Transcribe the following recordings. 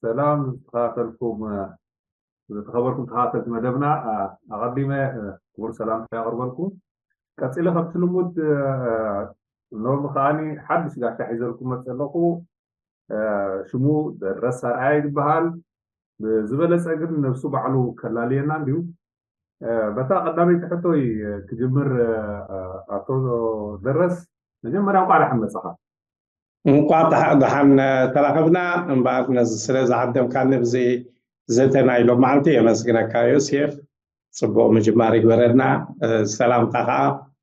ሰላም ዝተኸታተልኩም ዝተኸበርኩም ተኸታተልቲ መደብና፣ ኣቐዲመ ክቡር ሰላምታ የቕርበልኩም። ቀጺለ ከምቲ ልሙድ ሎሚ ከዓኒ ሓድሽ ጋሻ ሒዘልኩም መጸ ኣለኹ። ሽሙ ደረስ ኣርኣያ ይበሃል። ብዝበለጸ ግን ነብሱ ባዕሉ ከላልየና እንዲሁ። በታ ቀዳመይቲ ሕቶይ ክጅምር። ኣቶ ደረስ፣ መጀመርያ እንኳዕ ደሓን መጻኻ። እንኳዕ ደሓን ተራኸብና። እምበኣር ነዚ ስለ ዝዓደምካኒ ብዚ ዘተ ናይ ሎማዓንቲ የመስግነካ ዮሴፍ። ጽቡቕ ምጅማር ይግበረልና። ሰላምታ ከዓ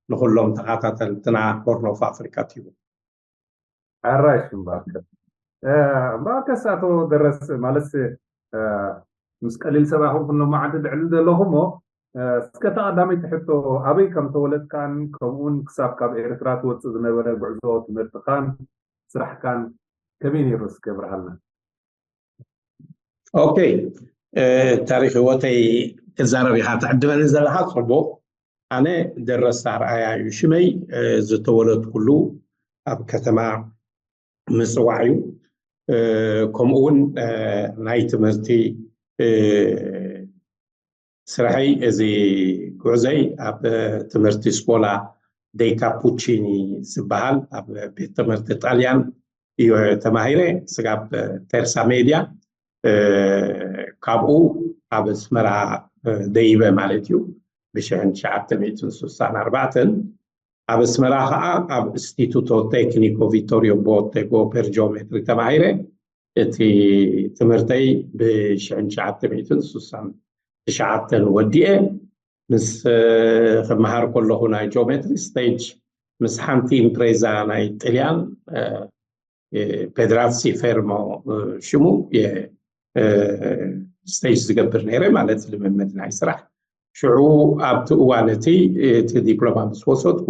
ንኩሎም ተኸታተልትና ሆርን ኦፍ ኣፍሪካ ቲቪ። ኣራሽ እምበኣርከ እምበኣርከስ ኣቶ ደረስ ማለት ምስ ቀሊል ሰብ ኣይኮንኩን ሎማዓንቲ ድዕልል ዘለኹ እሞ፣ እስከ እታ ቀዳመይቲ ሕቶ ኣበይ ከም ተወለድካን ከምኡውን ክሳብ ካብ ኤርትራ ትወፅእ ዝነበረ ጉዕዞ ትምህርትኻን ስራሕካን ከመይ ነይሩ እስከ ብርሃልና። ኦኬ፣ ታሪክ ህይወተይ ክዛረብ ኢኻ ትዕድመኒ ዘለኻ፣ ጽቡቕ። ኣነ ደረስ ኣርኣያ እዩ ሽመይ። ዝተወለድኩሉ ኣብ ከተማ ምጽዋዕ እዩ። ከምኡ እውን ናይ ትምህርቲ ስራሐይ፣ እዚ ጉዕዘይ ኣብ ትምህርቲ ስኮላ ደይ ካፑቺኒ ዝበሃል ኣብ ቤት ትምህርቲ ጣልያን እዩ ተማሂረ። ስጋብ ተርሳ ሜድያ ካብኡ ኣብ ኣስመራ ደይበ ማለት እዩ። ብሽሕን ትሽዓተ ሚእትን ስሳን ኣርባዕተን ኣብ ኣስመራ ከዓ ኣብ ኢንስቲቱቶ ቴክኒኮ ቪቶሪዮ ቦቴጎ ፐር ጂኦሜትሪ ተማሂረ። እቲ ትምህርተይ ብሽሕን ትሽዓተ ሚእትን ስሳን ትሽዓተን ወዲኤ። ምስ ክመሃር ከለኹ ናይ ጂኦሜትሪ ስቴጅ ምስ ሓንቲ ኢምፕሬዛ ናይ ጥልያን ፔድራሲ ፌርሞ ሽሙ ስቴጅ ዝገብር ነይረ፣ ማለት ልምምድ ናይ ስራሕ። ሽዑ ኣብቲ እዋን እቲ እቲ ዲፕሎማ ምስ ወሰድኩ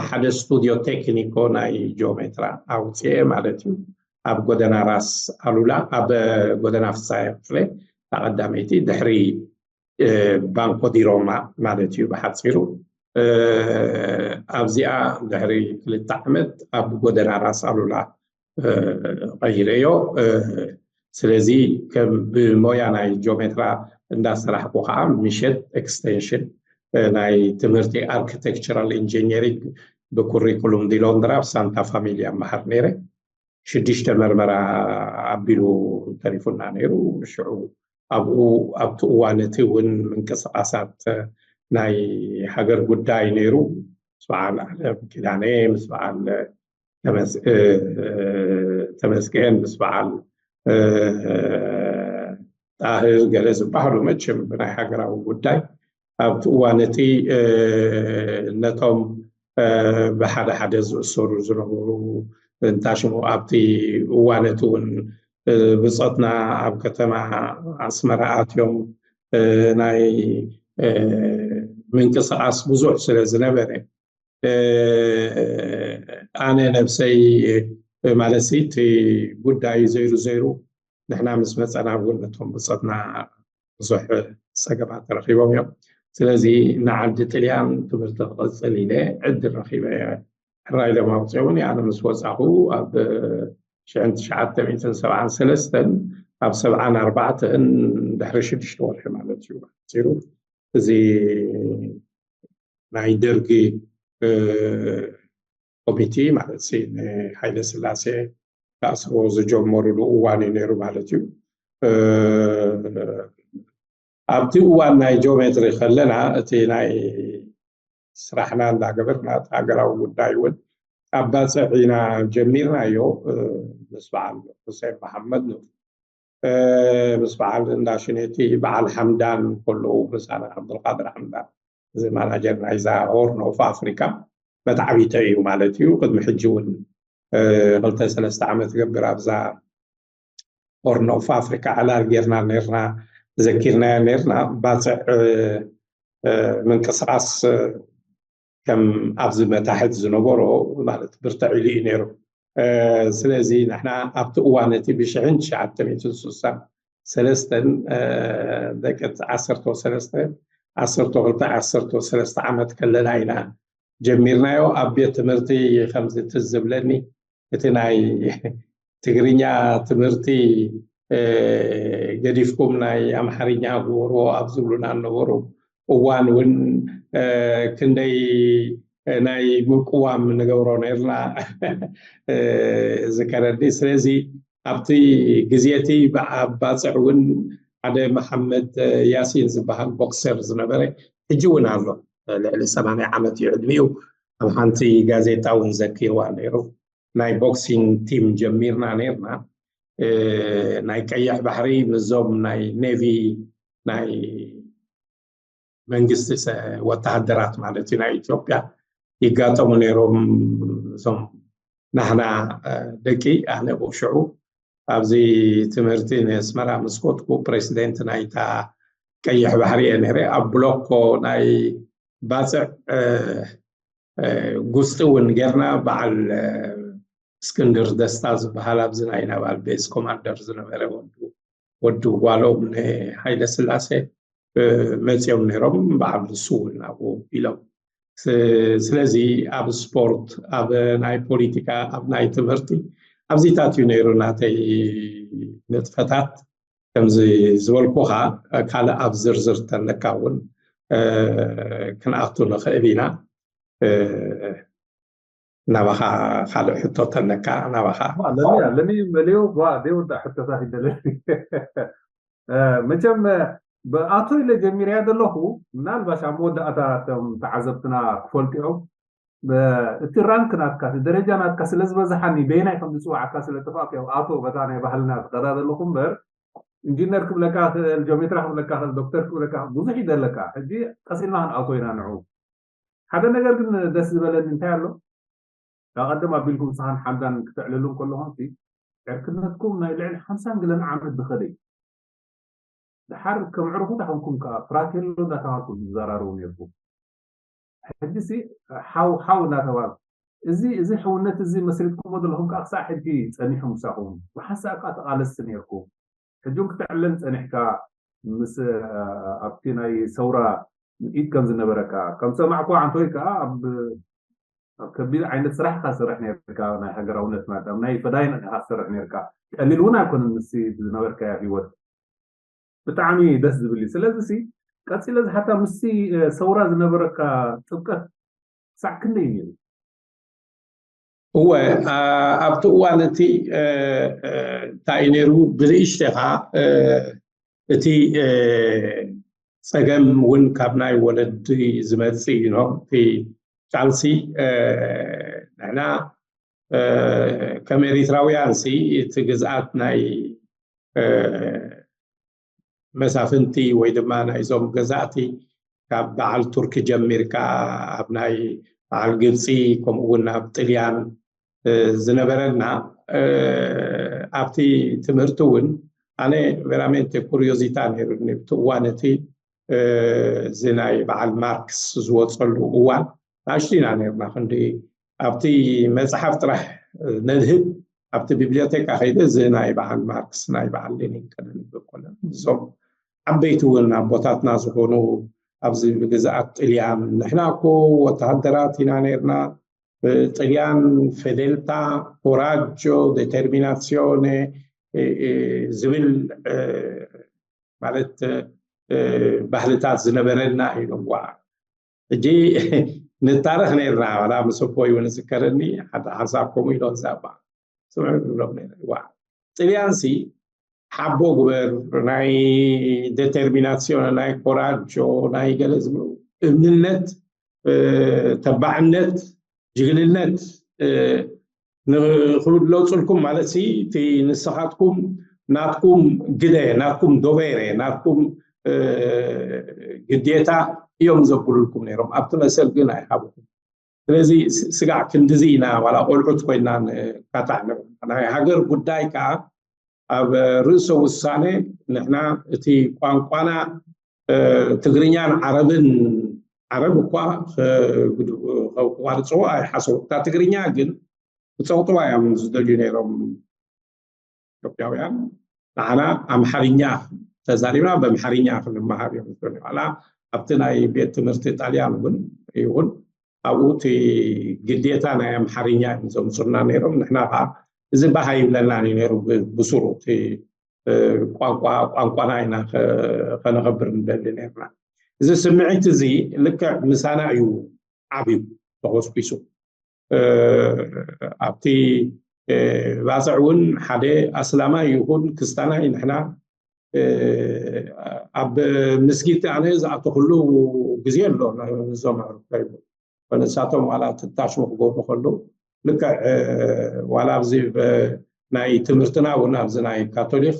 ሓደ ስቱዲዮ ቴክኒኮ ናይ ጂኦሜትራ ኣውፅኤ ማለት እዩ። ኣብ ጎደና ራስ ኣሉላ፣ ኣብ ጎደና ፍሳየ ክፍለ ተቐዳመይቲ ድሕሪ ባንኮ ዲሮማ ማለት እዩ ብሓፂሩ። ኣብዚኣ ድሕሪ ክልተ ዓመት ኣብ ጎደና ራስ ኣሉላ ቀይረዮ። ስለዚ ከም ብሞያ ናይ ጂኦሜትራ እንዳሰራሕኩ ከዓ ምሸት ኤክስቴንሽን ናይ ትምህርቲ ኣርኪቴክቸራል ኢንጂኒሪንግ ብኩሪኩሉም ዲ ሎንድራ ኣብ ሳንታ ፋሚልያ መሃር ነይረ። ሽዱሽተ መርመራ ኣቢሉ ተሪፉና ነይሩ። ሽዑ ኣብኡ ኣብቲ እዋን እቲ እውን ምንቅስቃሳት ናይ ሃገር ጉዳይ ነይሩ። ምስ በዓል ኣለም ኪዳነ፣ ምስ በዓል ተመስገን፣ ምስ በዓል ጣህር ገለ ዝበሃሉ፣ መቸም ብናይ ሃገራዊ ጉዳይ ኣብቲ እዋን እቲ ነቶም ብሓደ ሓደ ዝእሰሩ ዝነበሩ፣ እንታሽሙ ኣብቲ እዋን እቲ እውን ብጾትና ኣብ ከተማ ኣስመራ ኣትዮም ናይ ምንቅስቃስ ብዙሕ ስለ ዝነበረ፣ ኣነ ነብሰይ ማለት እቲ ጉዳይ ዘይሩ ዘይሩ ንሕና ምስ መፀና እውን ነቶም ብጾትና ብዙሕ ጸገማት ተረኺቦም እዮም። ስለዚ ንዓዲ ጥልያን ትምህርቲ ክቐጽል ኢለ ዕድል ረኺበ እየ። ሕራይ ኢሎም ኣውፅኦምኒ። ኣነ ምስ ወፃኹ ኣብ ሽሕን ትሽዓተ ሚእትን ሰብዓን ሰለስተን ኣብ ሰብዓን ኣርባዕተን ድሕሪ ሽዱሽተ ወርሒ ማለት እዩ። ባጭሩ እዚ ናይ ደርጊ ኮሚቴ ማለት ንሃይለ ስላሴ ክኣስርዎ ዝጀመሩሉ እዋን እዩ ነይሩ ማለት እዩ። ኣብቲ እዋን ናይ ጂኦሜትሪ ከለና እቲ ናይ ስራሕና እንዳገበርና እቲ ሃገራዊ ጉዳይ እውን ኣብ ባፅዕ ኢና ጀሚርናዮ። ምስ በዓል ሁሴን መሓመድ ኑር፣ ምስ በዓል እንዳሽኔቲ፣ በዓል ሓምዳን ከለዉ ምሳና ዓብዱልቃድር ሓምዳን፣ እዚ ማናጀር ናይዛ ሆርን ኦፍ ኣፍሪካ በቲ ዓቢተ እዩ ማለት እዩ። ቅድሚ ሕጂ እውን ክልተ ሰለስተ ዓመት ገብር ኣብዛ ሆርን ኦፍ ኣፍሪካ ዕላል ጌርና ነርና፣ ዘኪርናዮ ነርና። ባፅዕ ምንቅስቃስ ከም ኣብዚ መታሕት ዝነበሮ ማለት ብርትዕ ኢሉ እዩ ነይሩ። ስለዚ ንሕና ኣብቲ እዋን እቲ ብሽሕን ትሽዓተ ሚእትን ስሳን ሰለስተን ደቂ ዓሰርተ ሰለስተ ዓሰርተ ክልተ ዓሰርተ ሰለስተ ዓመት ከለና ኢና ጀሚርናዮ። ኣብ ቤት ትምህርቲ ከምዚ ትዝ ዝብለኒ እቲ ናይ ትግርኛ ትምህርቲ ገዲፍኩም ናይ ኣምሓርኛ ግበርዎ ኣብ ዝብሉና ነበሩ እዋን እውን ክንደይ ናይ ምቅዋም ንገብሮ ነርና ዝከረኒ። ስለዚ ኣብቲ ግዜ እቲ ኣብ ባፅዕ እውን ሓደ መሓመድ ያሲን ዝበሃል ቦክሰር ዝነበረ ሕጂ እውን ኣሎ። ልዕሊ ሰማንያ ዓመት እዩ ዕድሚኡ። ኣብ ሓንቲ ጋዜጣ እውን ዘኪርዋ ነይሩ። ናይ ቦክሲንግ ቲም ጀሚርና ነርና። ናይ ቀይሕ ባሕሪ ምስዞም ናይ ኔቪ ናይ መንግስቲ ወተሃደራት ማለት እዩ ናይ ኢትዮጵያ ይጋጠሙ ነይሮም። እዞም ናህና ደቂ ኣነ ብሽዑ ኣብዚ ትምህርቲ ንስመራ ምስ ኮትኩ ፕሬሲደንት ናይታ ቀይሕ ባሕሪ እየ ነይረ። ኣብ ብሎኮ ናይ ባፅዕ ጉስጢ እውን ጌርና በዓል እስክንድር ደስታ ዝበሃል ኣብዚ ናይ ናቫል ቤዝ ኮማንደር ዝነበረ ወዱ ጓሎም ንሃይለ ስላሴ መፅኦም ነይሮም። በዓል ንሱ እውን ኣብኡ ኢሎም። ስለዚ ኣብ ስፖርት፣ ኣብ ናይ ፖለቲካ፣ ኣብ ናይ ትምህርቲ ኣብዚታት እዩ ነይሩ ናተይ ንጥፈታት። ከምዚ ዝበልኩኻ ካልእ ኣብ ዝርዝር ተለካ እውን ክንኣቱ ንኽእል ኢና። ናባኻ ካልእ ሕቶ ተለካ ናባኻ። ኣለኒ ኣለኒ መሊኡ ጓ ዘይወዳእ ሕቶታት ይደለኒ። መቸም ብኣቶ ኢለ ጀሚርያ ዘለኹ፣ ምናልባሽ ኣብ መወዳእታ እቶም ተዓዘብትና ክፈልጡ እዮም። እቲ ራንክ ናትካ፣ እቲ ደረጃ ናትካ ስለ ዝበዝሓኒ በየናይ ከም ዝፅዋዓካ ስለ ጠፋእኩ እዮም ኣቶ በታ ናይ ባህልና ዝኸዳ ዘለኹ እምበር፣ ኢንጂነር ክብለካ ክእል፣ ጆሜትራ ክብለካ ክእል፣ ዶክተር ክብለካ ብዙሕ ይደለካ። ሕጂ ቀስ ኢልና ክንኣቶ ኢና ንዑ። ሓደ ነገር ግን ደስ ዝበለኒ እንታይ ኣሎ፣ ካብ ቀደም ኣቢልኩም ንስኻን ሓምዳን ክተዕልሉ ከለኹም ዕርክነትኩም ናይ ልዕሊ ሓምሳን ገለን ዓመት ዝኸደ እዩ። ድሓር ከም ዕርኹት ኣኹምኩም ከዓ ፍራቴሎ እንዳተባልኩም ትዘራረቡ ነርኩም። ሕጂ ሲ ሓው ሓው እናተባል እዚ እዚ ሕውነት እዚ መስሪትኩሞ ዘለኹም ከዓ ክሳዕ ሕጂ ፀኒሑ ምሳኹም ብሓንሳእ ከዓ ተቃለስቲ ነርኩም። ሕጂ እውን ክትዕለን ፀኒሕካ ምስ ኣብቲ ናይ ሰውራ ኢድ ከም ዝነበረካ ከም ሰማዕኩ ዓንቶይ ከዓ ኣብ ኣብ ከቢድ ዓይነት ስራሕ ኢኻ ትሰርሕ ነርካ፣ ናይ ሃገራውነት ማለት ኣብ ናይ ፈዳይን ኢኻ ትሰርሕ ነርካ። ቀሊል እውን ኣይኮነን ምስቲ ዝነበርካዮ ህይወት። ብጣዕሚ ደስ ዝብል እዩ። ስለዚ ሲ ቀፂለ ዝሓታ ምስቲ ሰውራ ዝነበረካ ጥብቀት ክሳዕ ክንደይ እዩ ነይሩ? እወ፣ ኣብቲ እዋን እቲ እንታይ እዩ ነይሩ? ብንእሽተኻ እቲ ፀገም እውን ካብ ናይ ወለዲ ዝመፅእ እዩ። እቲ ቃልሲ ንሕና ከም ኤሪትራውያን ሲ እቲ ግዝኣት ናይ መሳፍንቲ ወይ ድማ ናይዞም ገዛእቲ ካብ በዓል ቱርኪ ጀሚርካ ኣብ ናይ በዓል ግብፂ ከምኡ እውን ኣብ ጥልያን ዝነበረና ኣብቲ ትምህርቲ እውን ኣነ ቨራሜንቴ ኩሪዮዚታ ነይሩኒ። ብቲ እዋን እቲ እዚ ናይ በዓል ማርክስ ዝወፀሉ እዋን ንኣሽቱ ኢና ነርና። ክንዲ ኣብቲ መፅሓፍ ጥራሕ ነድህብ ኣብቲ ቢብሊዮቴካ ከይደ እዚ ናይ በዓል ማርክስ ናይ በዓል ሌኒን ከነንብብ ኮነ እዞም ዓበይቲ እውን ኣቦታትና ዝኾኑ ኣብዚ ብግዝኣት ጥልያን ንሕና እኮ ወተሃደራት ኢና ነርና። ጥልያን ፌዴልታ፣ ኮራጆ፣ ዴተርሚናሲዮነ ዝብል ማለት ባህልታት ዝነበረና ኢሎምዋ። ሕጂ ንታረኽ ነርና ዋላ ምስ ኣቦይ እውን ዝከረኒ ሓደ ሓሳብ ከምኡ ኢሎ ዛባ ስምዑ ንብሎም ነርዋ። ጥልያን ሲ ሓቦ ግበር ናይ ዴተርሚናሲዮን ናይ ኮራጆ ናይ ገለ ዝብሉ እምንነት ተባዕነት ጅግንነት ንክብለፁልኩም ማለት ሲ እቲ ንስኻትኩም ናትኩም ግደ ናትኩም ዶቤሬ ናትኩም ግዴታ እዮም ዘብሉልኩም ነይሮም። ኣብቲ መሰል ግን ኣይሃብኩም። ስለዚ ስጋዕ ክንድዚ ኢና ዋላ ቆልዑት ኮይና ንካታዕ ናይ ሃገር ጉዳይ ከዓ ኣብ ርእሰ ውሳኔ ንሕና እቲ ቋንቋና ትግርኛን ዓረብን ዓረብ እኳ ክቋርፅዎ ኣይሓሰቡ። እታ ትግርኛ ግን ክፀውጥዋ እዮም ዝደልዩ ነይሮም ኢትዮጵያውያን። ንዓና ኣምሓርኛ ተዛሪብና ብኣምሓርኛ ክንመሃር እዮም ዝደልዩ። ዋላ ኣብቲ ናይ ቤት ትምህርቲ ጣልያን እውን ይኹን ኣብኡ እቲ ግዴታ ናይ ኣምሓርኛ እዮም ዘምፁና ነይሮም። ንሕና ከዓ እዚ ባህ ኣይብለናን እዩ ነይሩ። ብስሩ እቲ ቋንቋ ቋንቋና ኢና ከነኸብር ንደሊ ነርና። እዚ ስምዒት እዚ ልክዕ ምሳና እዩ ዓብዩ ተኾስኩሱ። ኣብቲ ባፅዕ እውን ሓደ ኣስላማይ ይኹን ክስታናይ ንሕና ኣብ ምስጊድ ኣነ ዝኣተኹሉ ግዜ ኣሎ። እዞም ኣዕሩኽተይ ንሳቶም ዋላ ትታሽሙ ክገብሩ ከለዉ ልክዕ ዋላ ኣብዚ ናይ ትምህርትና እውን ኣብዚ ናይ ካቶሊክ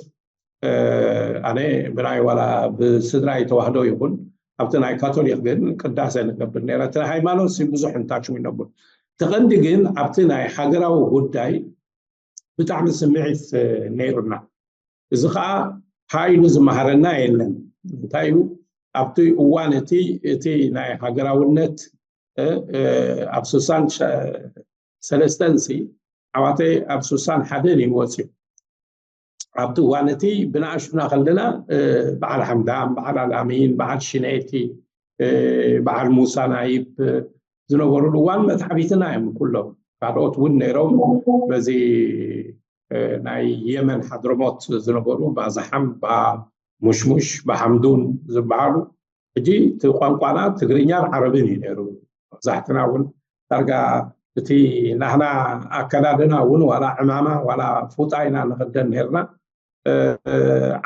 ኣነ ብናይ ዋላ ብስድራይ ተዋህዶ ይኹን ኣብቲ ናይ ካቶሊክ ግን ቅዳሴ ንገብር ነረ። እቲ ሃይማኖት ብዙሕ እንታሽሙ ይነብር። እቲ ቀንዲ ግን ኣብቲ ናይ ሃገራዊ ጉዳይ ብጣዕሚ ስምዒት ነይሩና። እዚ ከዓ ሃይሉ ዝመሃረና የለን። እንታይ እዩ ኣብቲ እዋን እቲ እቲ ናይ ሃገራውነት ኣብ ስሳን ሰለስተንሲ ዓዋተ ኣብ ስሳን ሓደን እዩ ወፅዩ። ኣብቲ እዋን እቲ ብንኣሽቱና ከለና በዓል ሓምዳም፣ በዓል ኣላሚን፣ በዓል ሽኔቲ፣ በዓል ሙሳ ናይብ ዝነበሩሉ እዋን መትሓቢትና እዮም ኩሎም። ካልኦት እውን ነይሮም በዚ ናይ የመን ሓድረሞት ዝነበሩ ባዛሓም፣ ባሙሽሙሽ፣ ባሓምዱን ዝበሃሉ። ሕጂ እቲ ቋንቋና ትግርኛን ዓረብን እዩ ነይሩ። መብዛሕትና እውን ዳርጋ እቲ ናህና ኣከዳድና እውን ዋላ ዕማማ ዋላ ፉጣ ኢና ንኽደን ነርና።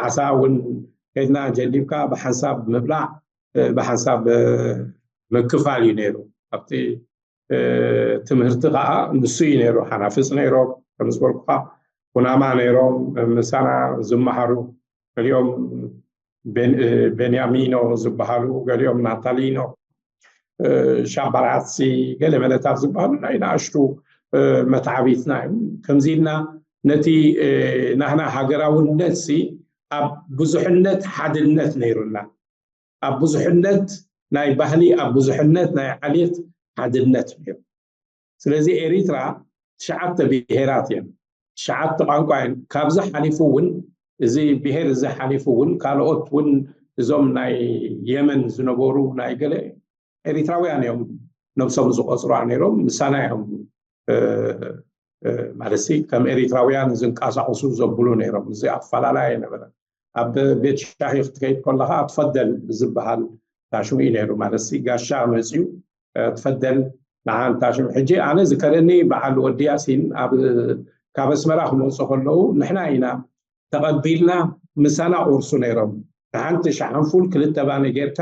ዓሳ እውን ከድና ጀሊብካ ብሓንሳብ ምብላዕ ብሓንሳብ ምክፋል እዩ ነይሩ። ኣብቲ ትምህርቲ ከዓ ንሱ እዩ ነይሩ። ሓናፍፅ ነይሮም ከምዝበልኩካ ኩናማ ነይሮም ምሳና ዝመሃሩ። ገሊኦም ቤንያሚኖ ዝበሃሉ፣ ገሊኦም ናታሊኖ፣ ሻባራሲ፣ ገለ መለታት ዝበሃሉ ናይ ንኣሽቱ መትዓቢትና እዮም። ከምዚ ኢልና ነቲ ናህና ሃገራውነት ሲ ኣብ ብዙሕነት ሓድነት ነይሩና። ኣብ ብዙሕነት ናይ ባህሊ፣ ኣብ ብዙሕነት ናይ ዓሌት ሓድነት ነይሩ። ስለዚ ኤሪትራ ትሽዓተ ብሄራት እየን፣ ትሽዓተ ቋንቋ እየን። ካብዚ ሓሊፉ እውን እዚ ብሄር እዚ ሓሊፉ እውን ካልኦት እውን እዞም ናይ የመን ዝነበሩ ናይ ገለ ኤሪትራውያን እዮም ነብሶም ዝቆፅሩ ነይሮም። ምሳና እዮም ማለት ከም ኤሪትራውያን ዝንቀሳቀሱ ዘብሉ ነይሮም። እዚ ኣፈላላይ ኣይነበረ። ኣብ ቤት ሻሂ ክትከይድ ከለካ ትፈደል ዝበሃል ታሽሙ እዩ ነይሩ። ማለት ጋሻ መፅዩ ትፈደል ንዓን ታሽሙ። ሕጂ ኣነ ዝከረኒ በዓል ወዲ ያሲን ኣብ ካብ ኣስመራ ክመፁ ከለዉ ንሕና ኢና ተቐቢልና ምሳና ቁርሱ ነይሮም። ንሓንቲ ሸሓንፉል ክልተ ባኒ ጌርካ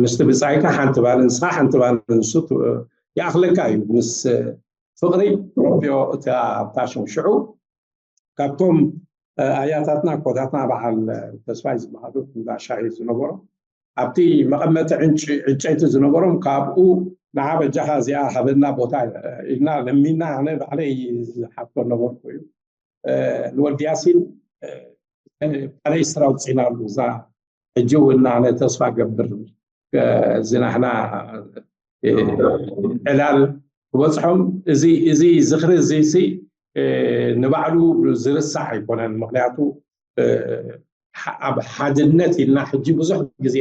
ምስቲ ብፃይካ ሓንቲ ባኒ ንስኻ ሓንቲ ባኒ ንሱ ይኣኽለካ እዩ። ምስ ፍቕሪ ሮቢዮ እታ ታሽሙ ሽዑ ካብቶም ኣያታትና ኣኮታትና በዓል ተስፋይ ዝበሃሉ እንዳ ሻሂ ዝነበሮም ኣብቲ መቐመጢ ዕንጨይቲ ዝነበሮም ካብኡ ንዓ በጃኻ እዚኣ ሃበና ቦታ ኢልና ለሚና ኣነ ባዕለይ ዝሓቶ ነበርኩ እዩ። ንወዲ ያሲን ፓሌስትራ ኣውፂእናሉ እዛ ሕጂ እውን ኣነ ተስፋ ገብር እዚ ናህና ዕላል ክበፅሖም እዚ እዚ ዝኽሪ እዚ ሲ ንባዕሉ ዝርሳዕ ኣይኮነን። ምክንያቱ ኣብ ሓድነት ኢልና ሕጂ ብዙሕ ግዜ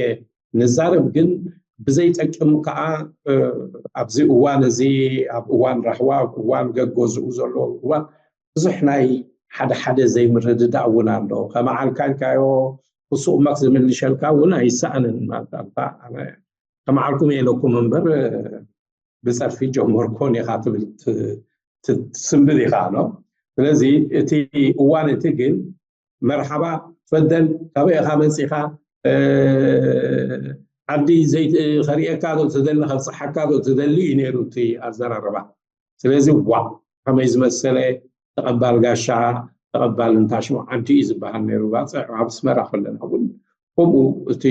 ንዛረብ፣ ግን ብዘይጠቅም ከዓ ኣብዚ እዋን እዚ ኣብ እዋን ራህዋ ኣብ እዋን ገገዝኡ ዘለዎ እዋን ብዙሕ ናይ ሓደ ሓደ ዘይምርድዳእ እውን ኣሎ። ከመዓልካ ኢልካዮ ክሱቕ መክ ዝምልሸልካ እውን ኣይሰኣንን ማለት ኣንታ ኣነ ከመዓልኩም የለኩም እምበር ብፀርፊ ጀመርኮን ኢኻ ትብል ትስንብድ ኢኻ ኣሎ። ስለዚ እቲ እዋን እቲ ግን መርሓባ ፈደል ካበይ ኢኻ መፂኻ ዓዲ ከርእየካ ዶ ትደሊ ከብፅሓካ ዶ ትደሊ እዩ ነይሩ እቲ ኣዘራርባ። ስለዚ ዋእ ከመይ ዝመሰለ ተቐባል ጋሻ ተቐባል እንታሽሙ ዓዲ እዩ ዝበሃል ነይሩ። ባፅዕ ኣብ ኣስመራ ከለና እውን ከምኡ እቲ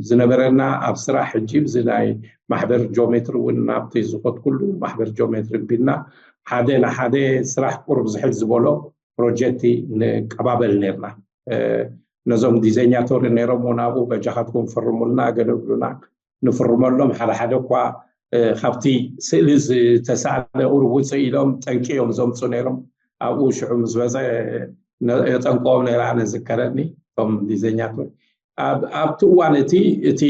ዝነበረና ኣብ ስራሕ ሕጂ እዚ ናይ ማሕበር ጂኦሜትሪ እውን ናብቲ ዝኸድኩሉ ማሕበር ጂኦሜትሪ ቢልና ሓደ ንሓደ ስራሕ ቁሩብ ዝሕል ዝበሎ ፕሮጀክት ንቀባበል ነርና። ነዞም ዲዘኛቶሪ ነይሮም እውን ኣብኡ በጃኻትኩም ፍርሙልና ገለ ብሉና ንፍርመሎም። ሓደ ሓደ እኳ ካብቲ ስእሊ ዝተሳእለ ቁሩብ ውፅእ ኢሎም ጠንቂ እዮም ዘምፁ ነይሮም። ኣብኡ ሽዑ ምስ በፀ የጠንቅኦም ነይራ ነዝከረኒ እቶም ዲዘኛቶሪ። ኣብቲ እዋን እቲ እቲ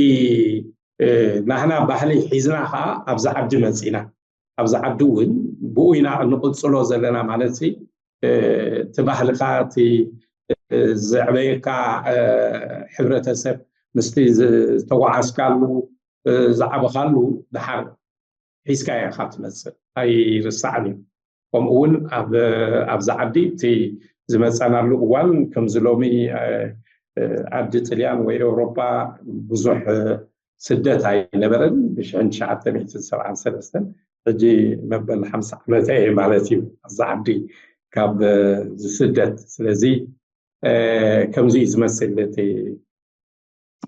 ናህና ባህሊ ሒዝና ከዓ ኣብዚ ዓዲ መፂና። ኣብዚ ዓዲ እውን ብኡ ኢና እንቕጽሎ ዘለና ማለት ሲ እቲ ባህልካ እቲ ዘዕበየካ ሕብረተሰብ ምስቲ ዝተጓዓዝካሉ ዝዓበኻሉ ድሓር ሒዝካዮ ኢኻ ትመፅእ ኣይርሳዕን እዩ። ከምኡ እውን ኣብዚ ዓዲ እቲ ዝመፀናሉ እዋን ከምዚ ሎሚ ዓዲ ጥልያን ወይ ኤውሮጳ ብዙሕ ስደት ኣይነበረን። ብ1973 ሕጂ መበል ሓምሳ ዓመተ እየ ማለት እዩ ኣብዚ ዓዲ ካብ ዝስደት። ስለዚ ከምዚ እዩ ዝመስል እቲ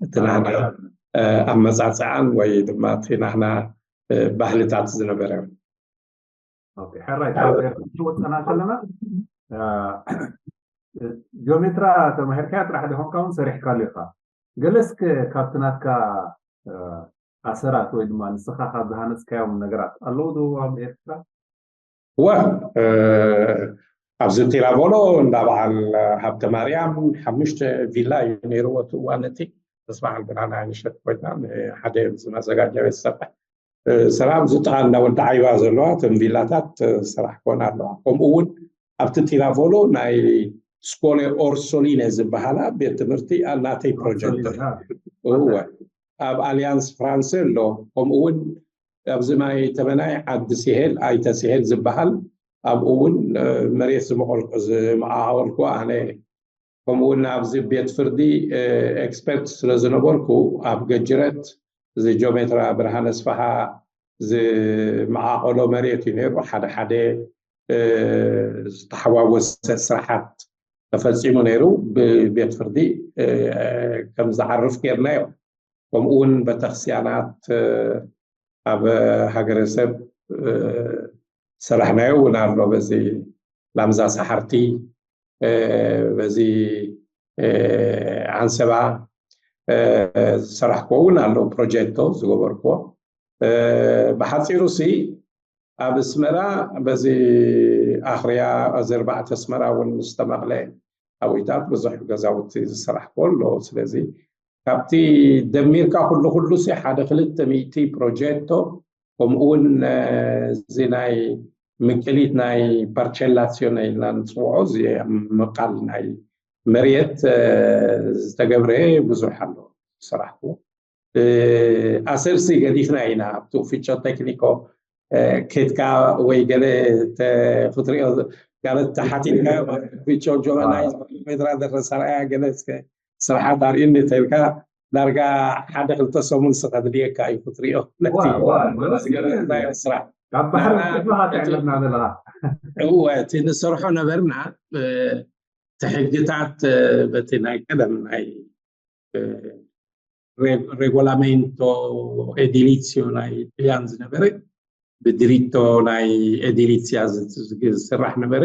እቲ ናህና ኣመፃፅኣን ወይ ድማ እቲ ናህና ባህልታት ዝነበረ። ሕራይ ካብ ወፀና ከለና ጂኦሜትራ ተማሂርካያ ጥራሕ ዲኾንካ እውን ሰሪሕካሉ ኢኻ። ገለስ ካብቲ ናትካ ኣሰራት ወይ ድማ ንስኻ ካብ ዝሃነፅካዮም ነገራት ኣለዉ ዶ ኣብ ኤርትራ? እወ ኣብዚ ቲራቮሎ እንዳ በዓል ሃብተ ማርያም ሓሙሽተ ቪላ እዩ ነይርዎ እቲ እዋን እቲ ምስ በዓል ብርሃነ ኣይንሸት ኮይና ሓደ ዝመዘጋጃ ቤት ዝሰርሕ ስራሕ ኣብዚ ጥቓ እንዳ ወዲ ዓይባ ዘለዋ እተን ቪላታት ስራሕ ክኾና ኣለዋ። ከምኡ እውን ኣብቲ ቲራቮሎ ናይ ስኮሌ ኦርሶሊነ ዝበሃላ ቤት ትምህርቲ ናተይ ፕሮጀክት እወ ኣብ ኣሊያንስ ፍራንሴ ኣሎ። ከምኡ እውን ኣብዚ ማይ ተመናይ ዓዲ ሲሄል ኣይተ ሲሄል ዝበሃል ኣብኡ እውን መሬት ዝመዓወልኩ ኣነ ከምኡ እውን ኣብዚ ቤት ፍርዲ ኤክስፐርት ስለ ዝነበርኩ ኣብ ገጅረት እዚ ጂኦሜትራ ብርሃነ ኣስፍሃ ዝመዓቐሎ መሬት እዩ ነይሩ። ሓደ ሓደ ዝተሓዋወሰ ስራሓት ተፈፂሙ ነይሩ። ብቤት ፍርዲ ከም ዝዓርፍ ጌርናዮ። ከምኡ እውን ቤተክርስትያናት ኣብ ሃገረሰብ ዝሰራሕናዮ እውን ኣሎ። በዚ ላምዛ ሰሓርቲ በዚ ዓንሰባ ዝሰራሕክዎ እውን ኣለዉ ፕሮጀክቶ ዝገበርክዎ። ብሓፂሩ ሲ ኣብ ኣስመራ በዚ ኣኽርያ እዚ ኣርባዕተ ኣስመራ እውን ዝተመቕለ ኣብይታት ብዙሕ ገዛውቲ ዝሰራሕክዎ ኣሎ። ስለዚ ካብቲ ደሚርካ ኩሉ ኩሉ ሲ ሓደ ክልተ ሚእቲ ፕሮጀክቶ ከምኡ እውን እዚ ናይ ምቅሊት ናይ ፓርቸላሲዮን ኢልና ንፅውዖ እዚ ምቃል ናይ መሬት ዝተገብረ ብዙሕ ኣሎ ዝሰራሕክዎ። ኣሰርሲ ገዲፍና ኢና ኣብቲ ፊቾ ቴክኒኮ ኬድካ ወይ ገለ ክትሪኦ ጋለት ተሓቲትካ ፊቾ ጆመናይ ሜትራ ደረሳ ርኣያ ገለ ስራሓት ኣርእዩኒ ተልካ ዳርጋ ሓደ ክልተ ሰሙን ስኻ ድልየካ እዩ ክትሪኦ ነቲ ስራሕ ካብ ባሕሪ ክትፋኻ ትዕለና ዘለኻ እወ እቲ ንሰርሖ ነበርና እቲ ሕግታት በቲ ናይ ቀደም ናይ ሬጎላሜንቶ ኤዲሊሲዮ ናይ ጥልያን ዝነበረ ብድሪቶ ናይ ኤዲሊሲያ ዝስራሕ ነበረ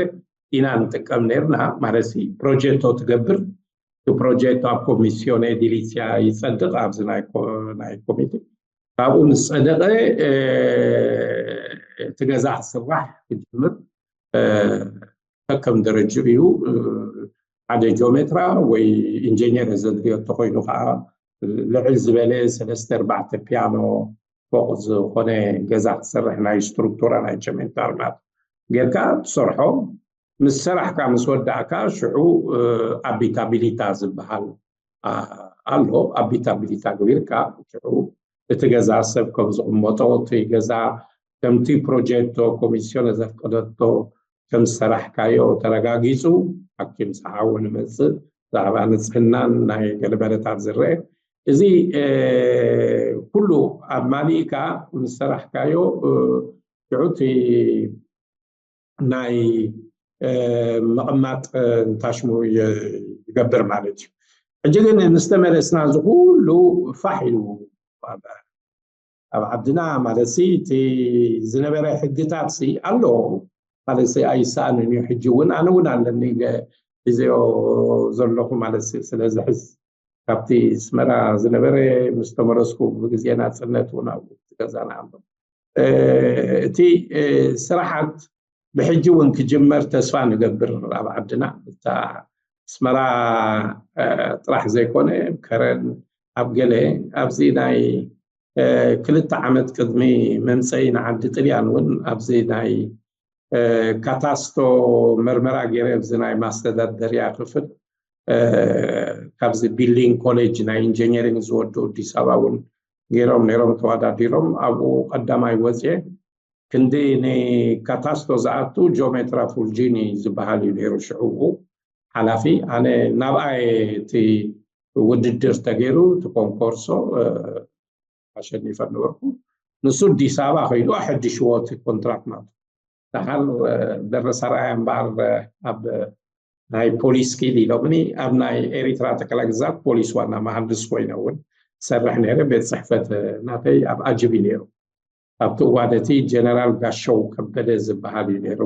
ኢና ንጥቀም ነርና ማለት ፕሮጀክቶ ትገብር እቲ ፕሮጀክቶ ኣብ ኮሚስዮን ኤዲሊሲያ ይፀድቕ ኣብዚ ናይ ኮሚቴ ካብኡ ምስ ፀደቐ እቲ ገዛ ክስራሕ ክጅምር ከከም ደረጅኡ እዩ ሓደ ጂኦሜትራ ወይ ኢንጀነር ዘድልዮ እንተኮይኑ ከዓ ልዕል ዝበለ ሰለስተ ኣርባዕተ ፒያኖ ፎቅ ዝኾነ ገዛ ክትሰርሕ ናይ ስትሩክቱራ ናይ ቸሜንት ኣርማት ጌርካ ትሰርሖ ምስ ሰራሕካ ምስ ወዳእካ ሽዑ ኣቢታቢሊታ ዝበሃል ኣሎ ኣቢታቢሊታ ግቢርካ ሽዑ እቲ ገዛ ሰብ ከም ዝቕመጦ እቲ ገዛ ከምቲ ፕሮጀክቶ ኮሚስዮን ዘፍቀደቶ ከም ዝሰራሕካዮ ተረጋጊፁ ሓኪም ሰሓዊ ንመፅእ ብዛዕባ ንፅህናን ናይ ገለበለታት ዝረአ እዚ ኩሉ ኣብ ማሊእካ ምስ ሰራሕካዮ ሽዑ እቲ ናይ ምቕማጥ ንታሽሙ ይገብር ማለት እዩ። ሕጂ ግን ንዝተመለስና ዝኩሉ ፋሕ ኢሉ ኣብ ዓድና ማለት ሲ እቲ ዝነበረ ሕግታት ሲ ኣሎ ማለት ሲ ኣይሰኣንን እዩ። ሕጂ እውን ኣነ እውን ኣለኒ ሒዘዮ ዘለኹ ማለት ሲ ስለዝሕዝ ካብቲ ኣስመራ ዝነበረ ምስ ተመለስኩ ብግዜ ናፅነት እውን ኣብኡ ገዛና ኣሎ። እቲ ስራሓት ብሕጂ እውን ክጅመር ተስፋ ንገብር ኣብ ዓድና እታ ኣስመራ ጥራሕ ዘይኮነ ከረን ኣብ ገለ ኣብዚ ናይ ክልተ ዓመት ቅድሚ መምፀኢ ንዓዲ ጥልያን እውን ኣብዚ ናይ ካታስቶ መርመራ ገይረ ኣብዚ ናይ ማስተዳደርያ ክፍል ካብዚ ቢልዲንግ ኮሌጅ ናይ ኢንጂነሪንግ ዝወዱ ኣዲስ ኣበባ እውን ገይሮም ነይሮም ተወዳዲሮም ኣብኡ ቀዳማይ ወፅየ። ክንዲ ንካታስቶ ዝኣቱ ጆሜትራ ፉልጂኒ ዝበሃል እዩ ነይሩ ሽዑ ሓላፊ። ኣነ ናብኣየ እቲ ውድድር ተገይሩ እቲ ኮንኮርሶ ኣሸኒፈ ነበርኩ። ንሱ ኣዲስ ኣበባ ከይዱ ኣሐዲሽዎ እቲ ኮንትራክት ናቱ። ደሓር ደረሰ ርኣያ እምበኣር ኣብ ናይ ፖሊስ ኪድ ኢሎምኒ ኣብ ናይ ኤሪትራ ጠቅላይ ግዛት ፖሊስ ዋና መሃንድስ ኮይነ እውን ሰርሕ ነይረ። ቤት ፅሕፈት ናተይ ኣብ ኣጅቢ ነይሩ። ኣብቲ እዋን እቲ ጀነራል ጋሸው ከበደ ዝበሃል እዩ ነይሩ።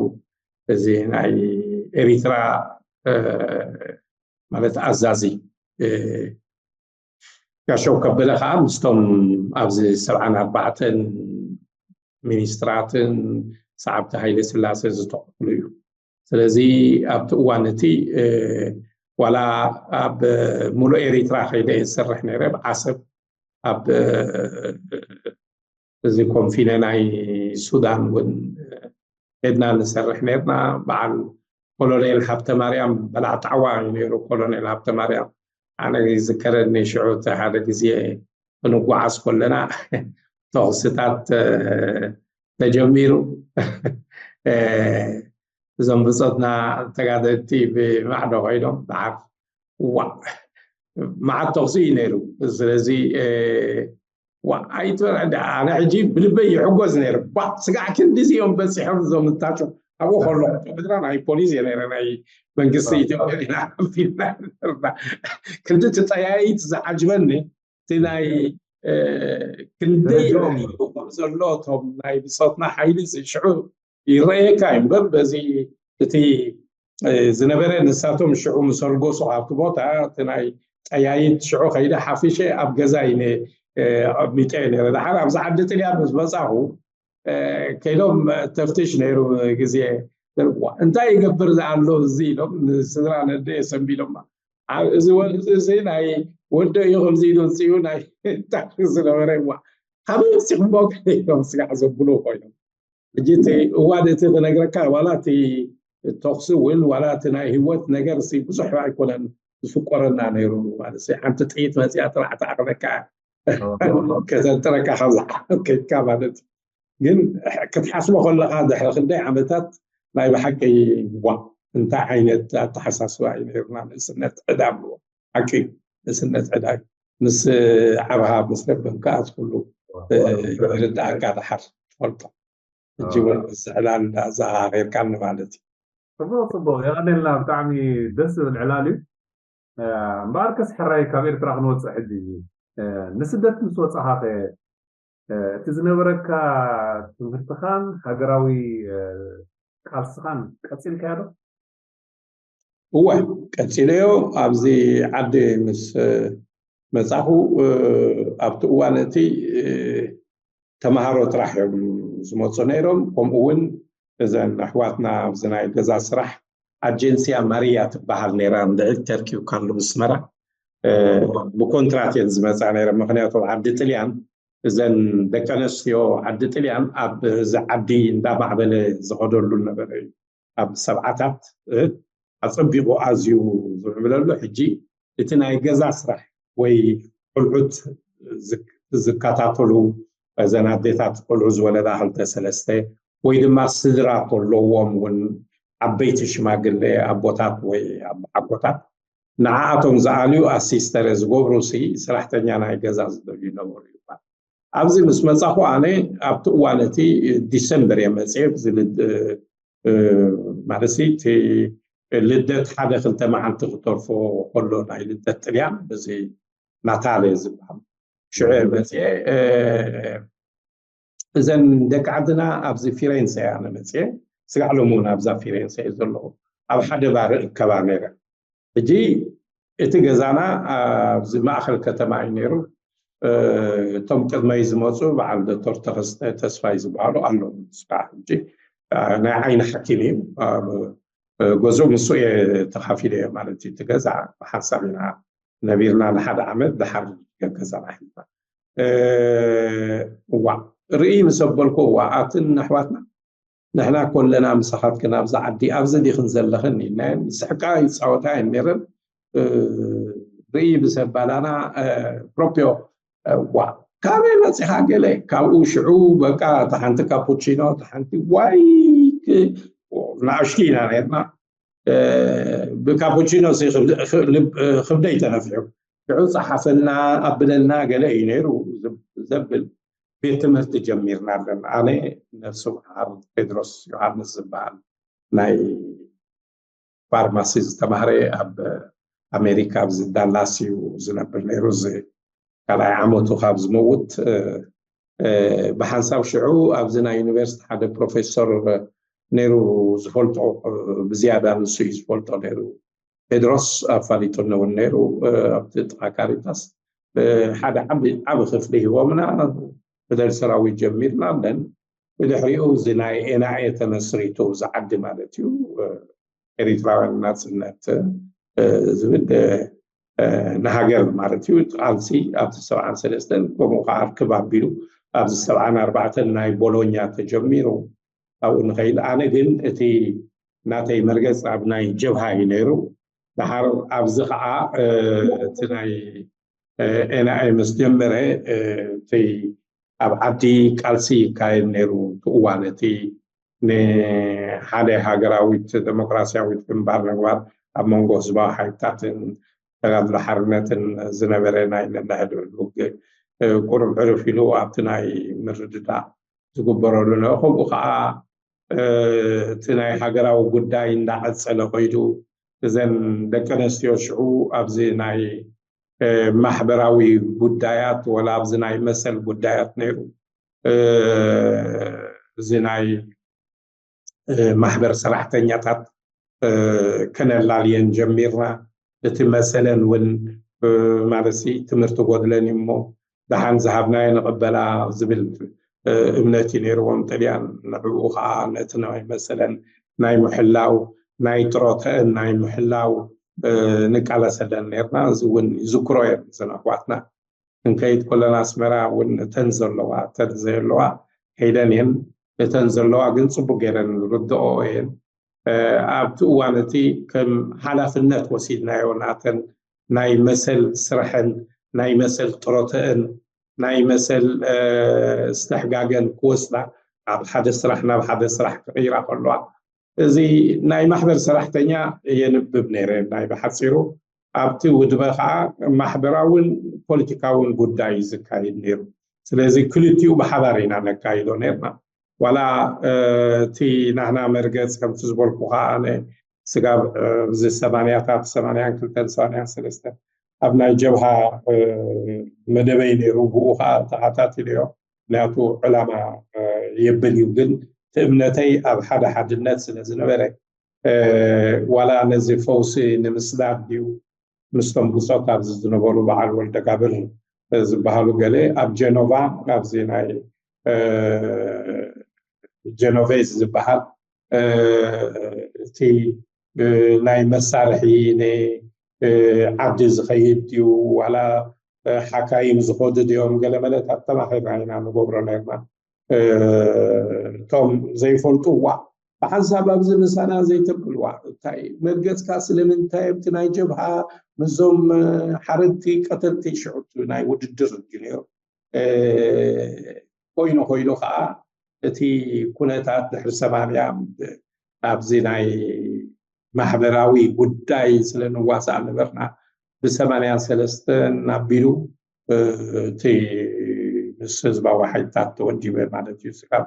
እዚ ናይ ኤሪትራ ማለት ኣዛዚ ጋሸው ከበደ ከዓ ምስቶም ኣብዚ ሰብዓን ኣርባዕተን ሚኒስትራትን ሰዓብቲ ሃይለ ስላሴ ዝተቐብሉ እዩ። ስለዚ ኣብቲ እዋን እቲ ዋላ ኣብ ሙሉእ ኤሪትራ ከይደ እየ ዝሰርሕ ነይረ። ብዓሰብ ኣብ እዚ ኮንፊነ ናይ ሱዳን እውን ሄድና ንሰርሕ ነርና። በዓል ኮሎኔል ሃብተ ማርያም በላዕ ጣዕዋ እዩ ነይሩ። ኮሎኔል ሃብተ ማርያም ኣነ ይዝከረኒ ሽዑ እቲ ሓደ ግዜ ክንጓዓዝ ከለና ተኽስታት ተጀሚሩ እዞም ብፆትና ተጋደልቲ ብማዕዶ ኮይኖም በዓል ዋ መዓት ተኽሲ እዩ ነይሩ። ስለዚ ኣይትበል ኣነ ሕጂ ብልበይ ይሕጎዝ ነይሩ። ባ ስጋዕ ክንዲዚ እዮም በፂሖም እዞም እታቸው ኣብኡ ከሎ ምድራ ናይ ፖሊስ እየ ነይረ ናይ መንግስቲ ኢትዮጵያ ኢና ፊልና ክንዲ እቲ ጠያይት ዝዓጅበኒ እቲ ናይ ክንደይ ከም ዘሎ እቶም ናይ ብፆትና ሓይሊ ሽዑ ይረኣየካ እዩ እምበር በዚ እቲ ዝነበረ ንሳቶም ሽዑ ምስ ኣልጎሱ ኣብቲ ቦታ እቲ ናይ ጠያይት ሽዑ ከይደ ሓፊሸ ኣብ ገዛ ኢነ ኣሚጠ ነረ። ድሓር ኣብዚ ዓዲ ጥልያን ምስ መፃኹ ከይዶም ተፍትሽ ነይሩ ግዜ እንታይ ይገብር ዝኣሎ እዚ ኢሎም ንስድራ ነደ የሰንቢሎም እዚ ወልዚ እዚ ናይ ወደ እዩ ከምዚ ኢሉ ፅኡ ናይ ታሪክ ዝነበረ ዋ ካበይ መፂኹሞ ኢሎም ስጋዕ ዘብሉ ኮይኖም ሕጂ እቲ እዋን እቲ ክነግረካ ዋላ እቲ ተኽሲ እውን ዋላ እቲ ናይ ህይወት ነገር ሲ ብዙሕ ኣይኮነን ዝፍቆረና ነይሩ ማለት ሓንቲ ጥይት መፅያ ጥራሕ ትኣኽለካ ከተንጥረካ ካብዛ ከይድካ ማለት ግን ክትሓስቦ ከለካ ድሕሪ ክንደይ ዓመታት ናይ ብሓቂ ዋ እንታይ ዓይነት ኣተሓሳስባ እዩ ነይሩና ንእስነት ዕዳ ኣለዎ ሓቂ ንእስነት ዕዳ ምስ ዓብኻ ምስ ለበምካ ኣትኩሉ ርዳእካ ድሓር ትፈልጦ ሕጂ እውን ምስ ዕላል ኣዘኻኺርካኒ ማለት እዩ ፅቡቅ ፅቡቅ የቀኔልና ብጣዕሚ ደስ ዝብል ዕላል እዩ እምበኣርከስ ሕራይ ካብ ኤርትራ ክንወፅእ ሕጂ ንስደት ምስ ወፃኻ ከ እቲ ዝነበረካ ትምህርትኻን ሃገራዊ ቃልስኻን ቀፂልካዮ ዶ? እወ ቀፂለዮ ኣብዚ ዓዲ ምስ መፃኹ ኣብቲ እዋን እቲ ተምሃሮ ጥራሕ እዮም ዝመፁ ነይሮም ከምኡ እውን እዘን ኣሕዋትና ኣብዚ ናይ ገዛ ስራሕ ኣጀንስያ ማርያ ትበሃል ነይራ እንድዒ ተርኪብካሉ ምስመራ ብኮንትራት እየን ዝመፃ ነይረ ምክንያቱ ዓዲ ጥልያን እዘን ደቂ ኣነስትዮ ዓዲ ጥልያን ኣብ እዚ ዓዲ እንዳማዕበለ ዝኸደሉ ነበረ እዩ ኣብ ሰብዓታት ኣፀቢቑ ኣዝዩ ዝምዕብለሉ ሕጂ እቲ ናይ ገዛ ስራሕ ወይ ቆልዑት ዝከታተሉ እዘን ኣዴታት ቆልዑ ዝወለዳ ክልተ ሰለስተ ወይ ድማ ስድራ ከለዎም እውን ዓበይቲ ሽማግለ ኣቦታት ወይ ኣቦሓጎታት ንዓኣቶም ዝኣልዩ ኣሲስተረ ዝገብሩ ሲ ሰራሕተኛ ናይ ገዛ ዝደልዩ ነበሩ ይባል ኣብዚ ምስ መፃኹ ኣነ ኣብቲ እዋን እቲ ዲሰምበር እየ መፅየ ማለት እቲ ልደት ሓደ ክልተ መዓልቲ ክተርፎ ከሎ ናይ ልደት ጥልያን እዚ ናታለ ዝበሃል ሽዑ መፅየ እዘን ደቂ ዓድና ኣብዚ ፊሬንሰ እያ መፅየ ስጋዕ ሎም እውን ኣብዛ ፊሬንሰ እየ ዘለኹ ኣብ ሓደ ባር እከባ ነይረ ሕጂ እቲ ገዛና ኣብዚ ማእኸል ከተማ እዩ ነይሩ እቶም ቅድመይ ዝመፁ በዓል ዶክተር ተኸስተ ተስፋይ ዝበሃሉ ኣለዉ ስራሕ ሕጂ ናይ ዓይኒ ሓኪም እዩ ገዝኡ ንሱ እየ ተኻፊለ እየ ማለት እዩ እቲ ገዛ ብሓንሳብ ኢና ነቢርና ንሓደ ዓመት ድሓር ገዛና ሒዝና እዋ ርኢ ምስ ኣበልኩ እዋ ኣትን ኣሕዋትና ንሕና ኮለና ምሳኻትክን ኣብዚ ዓዲ ኣብዚ ዲኽን ዘለኽን ኢልናየን። ዝስሕቃ ይፃወታ እየን ነይረን። ርኢ ብሰባላና ፕሮፒዮ ዋ ካበይ መፂኻ ገለ ካብኡ ሽዑ በቃ እታ ሓንቲ ካፑቺኖ እታ ሓንቲ ዋይ ንኣሽቱ ኢና ነርና። ብካፑቺኖ ክብደይ ተነፊሑ ሽዑ ፀሓፈልና ኣብለልና ገለ እዩ ነይሩ ዘብል ቤት ትምህርቲ ጀሚርና ኣለና። ኣነ ነፍሲ መዓር ቴድሮስ ዮሃንስ ዝበሃል ናይ ፋርማሲ ዝተማህረ ኣብ ኣሜሪካ ኣብዚ ዳላስ እዩ ዝነብር ነይሩ። እዚ ካልኣይ ዓመቱ ካብ ዝመውት ብሓንሳብ ሽዑ ኣብዚ ናይ ዩኒቨርሲቲ ሓደ ፕሮፌሰር ነይሩ ዝፈልጦ ብዝያዳ ንሱ እዩ ዝፈልጦ ነይሩ። ቴድሮስ ኣፋሊጡኒ እውን ነይሩ ኣብቲ ጥቓ ካሪታስ ሓደ ዓቢ ክፍሊ ሂቦምና። ፊደል ሰራዊት ጀሚርና ኣለን። ብድሕሪኡ እዚ ናይ ኤንኣኤ ተመስሪቱ እዚ ዓዲ ማለት እዩ ኤሪትራውያን ናፅነት ዝብል ንሃገር ማለት እዩ ቃልሲ ኣብቲ ሰብዓን ሰለስተን ከምኡ ከዓ ርክብ ኣቢሉ ኣብዚ ሰብዓን ኣርባዕተን ናይ ቦሎኛ ተጀሚሩ ኣብኡ ንኸይድ ኣነ ግን እቲ ናተይ መርገፅ ኣብ ናይ ጀብሃ እዩ ነይሩ። ድሓር ኣብዚ ከዓ እቲ ናይ ኤንኣኤ ምስ ጀመረ እቲ ኣብ ዓዲ ቃልሲ ይካየድ ነይሩ እቲ እዋን እቲ ንሓደ ሃገራዊት ዴሞክራሲያዊት ግንባር ምግባር ኣብ መንጎ ህዝባዊ ሓይልታትን ተጋድሎ ሓርነትን ዝነበረ ናይ ነናሕድሕድ ውግእ ቁሩብ ዕርፍ ኢሉ ኣብቲ ናይ ምርድዳእ ዝግበረሉ ነ ከምኡ ከዓ እቲ ናይ ሃገራዊ ጉዳይ እንዳቐፀለ ኮይዱ እዘን ደቂ ኣነስትዮ ሽዑ ኣብዚ ናይ ማሕበራዊ ጉዳያት ወላ ኣብዚ ናይ መሰል ጉዳያት ነይሩ እዚ ናይ ማሕበር ሰራሕተኛታት ከነላልየን ጀሚርና። እቲ መሰለን እውን ማለት ትምህርቲ ጎድለን እሞ ደሓን ዝሃብናዮ ንቕበላ ዝብል እምነት እዩ ነይርዎም ጥልያን። ንዕኡ ከዓ ነቲ ናይ መሰለን ናይ ምሕላው ናይ ጥሮተአን ናይ ምሕላው ንቃለሰለን ነርና። እዚ እውን ይዝክሮ እዮም እዘን ኣሕዋትና። ክንከይድ ከለና ኣስመራ እውን እተን ዘለዋ እተን ዘየለዋ ከይደን እየን። እተን ዘለዋ ግን ፅቡቅ ገይረን ዝርድኦ እየን። ኣብቲ እዋን እቲ ከም ሓላፍነት ወሲድናዮ ናተን ናይ መሰል ስራሕን ናይ መሰል ጥሮተአን ናይ መሰል ዝተሕጋገን ክወስዳ ኣብ ሓደ ስራሕ ናብ ሓደ ስራሕ ክቕይራ ከለዋ እዚ ናይ ማሕበር ሰራሕተኛ የንብብ ነይረ ናይ ብሓፂሩ ኣብቲ ውድበ ከዓ ማሕበራውን ፖለቲካውን ጉዳይ እዩ ዝካየድ ነይሩ። ስለዚ ክልቲኡ ብሓባር ኢና ነካይዶ ነርና። ዋላ እቲ ናህና መርገፅ ከምቲ ዝበልኩ ከዓ ኣነ ስጋብ እዚ ሰማንያታት ሰማንያን ክልተን ሰማንያን ሰለስተን ኣብ ናይ ጀብሃ መደበይ ነይሩ። ብኡ ከዓ ተዓታቲለዮ። ምክንያቱ ዕላማ የብል እዩ ግን እቲ እምነተይ ኣብ ሓደ ሓድነት ስለ ዝነበረ ዋላ ነዚ ፈውሲ ንምስዳድ ድዩ ምስቶም ብፆት ኣብዚ ዝነበሩ በዓል ወልደጋብር ዝበሃሉ ገለ ኣብ ጀኖቫ ኣብዚ ናይ ጀኖቬዝ ዝበሃል እቲ ናይ መሳርሒ ንዓዲ ዝኸይድ ድዩ ዋላ ሓካይም ዝኸዱ ድዮም ገለ መለት ኣተማኺርና ኢና ንገብሮ ነርና። እቶም ዘይፈልጡ ዋ ብሓንሳብ ኣብዚ ምሳና ዘይተብልዋ እንታይ መርገፅካ ስለምንታይ ኣብቲ ናይ ጀብሃ ምዞም ሓረድቲ ቀተልቲ ሽዑ ናይ ውድድር እዩ ነይሩ። ኮይኑ ኮይኑ ከዓ እቲ ኩነታት ድሕሪ ሰማንያ ኣብዚ ናይ ማሕበራዊ ጉዳይ ስለ ንዋሳእ ነበርና ብሰማንያን ሰለስተን ኣቢሉ እቲ ምስ ህዝባዊ ሓይልታት ተወዲበ ማለት እዩ ስጋብ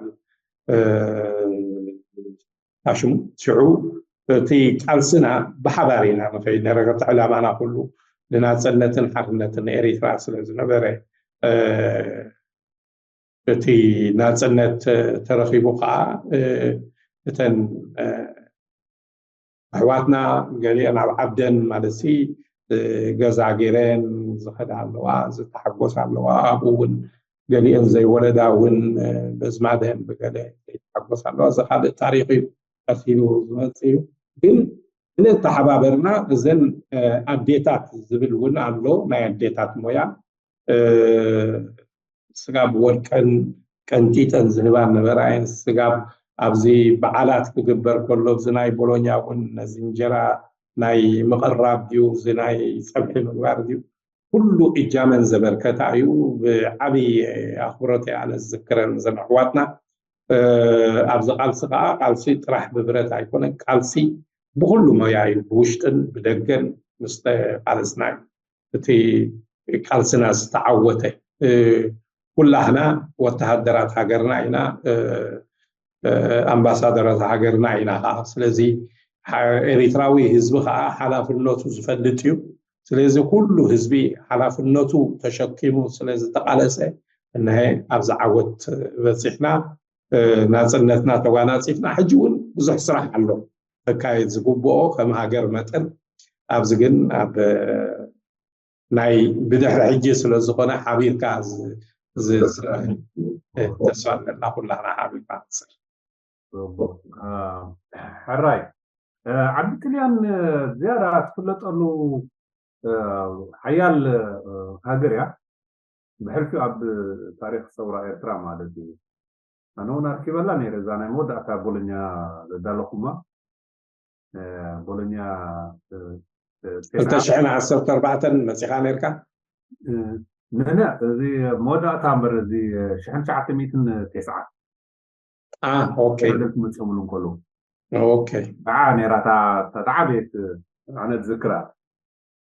ታሽሙ ሽዑ እቲ ቃልስና ብሓባር ኢና ንኸይድ ነረገቲ ዕላማና ኩሉ ንናፅነትን ሓርነትን ኤሪትራ ስለ ዝነበረ እቲ ናፅነት ተረኺቡ ከዓ እተን ኣሕዋትና ገሊአን ኣብ ዓደን ማለት ገዛ ገይረን ዝኸዳ ኣለዋ ዝተሓጎስ ኣለዋ ኣብኡ እውን ገሊአን ዘይወለዳ እውን በዝማደን ብገለ ዘይተሓጎስ ኣለዋ እዚ ካልእ ታሪክ እዩ ቀሲሉ ዝመፅ እዩ ግን ስለተሓባበርና እዘን ኣዴታት ዝብል እውን ኣሎ ናይ ኣዴታት ሞያ ስጋብ ወድቀን ቀንጢጠን ዝህባን ነበራ እየን ስጋብ ኣብዚ በዓላት ክግበር ከሎ፣ እዚ ናይ ቦሎኛ እውን ነዚ እንጀራ ናይ ምቕራብ ድዩ፣ እዚ ናይ ፀብሒ ምግባር ድዩ፣ ኩሉ እጃመን ዘበርከታ እዩ። ብዓብዪ ኣኽብሮት እየ ኣነ ዝዝክረን እዘን ኣሕዋትና። ኣብዚ ቃልሲ ከዓ ቃልሲ ጥራሕ ብብረት ኣይኮነ፣ ቃልሲ ብኩሉ ሞያ እዩ፣ ብውሽጥን ብደገን ምስ ተቃለስና እዩ እቲ ቃልስና ዝተዓወተ። ኩላህና ወተሃደራት ሃገርና ኢና፣ ኣምባሳደራት ሃገርና ኢና ከዓ። ስለዚ ኤሪትራዊ ህዝቢ ከዓ ሓላፍነቱ ዝፈልጥ እዩ። ስለዚ ኩሉ ህዝቢ ሓላፍነቱ ተሸኪሙ ስለዝተቃለሰ እነሀ ኣብዚ ዓወት በፂሕና፣ ናፅነትና ተጓናፂፍና። ሕጂ እውን ብዙሕ ስራሕ ኣሎ ክካየድ ዝግብኦ ከም ሃገር መጠን። ኣብዚ ግን ኣብ ናይ ብድሕሪ ሕጂ ስለ ዝኾነ ሓቢርካ ተስፋ ኣለና ኩላና ሓቢርካ ንስር። ሕራይ ዓዲ ጥልያን ዝያዳ ትፍለጠሉ ሓያል ሃገር እያ። ብሕልፊ ኣብ ታሪክ ሰውራ ኤርትራ ማለት እዩ። ኣነ እውን ኣርኪበላ ነይረ እዛ ናይ መወዳእታ ቦሎኛ ዘዳለኹማ። ቦሎኛ ክልተ ሽሕን ዓሰርተ ኣርባዕተን መፂኻ ነርካ? ነነ እዚ መወዳእታ እምበር እዚ ሽሕን ትሽዓተ ሚእትን ተስዓ ኦኬ መፅኦምሉ እንከለዉ ኦኬ ከዓ ነራ እታ ዓበየት ኣነ ዝዝክራ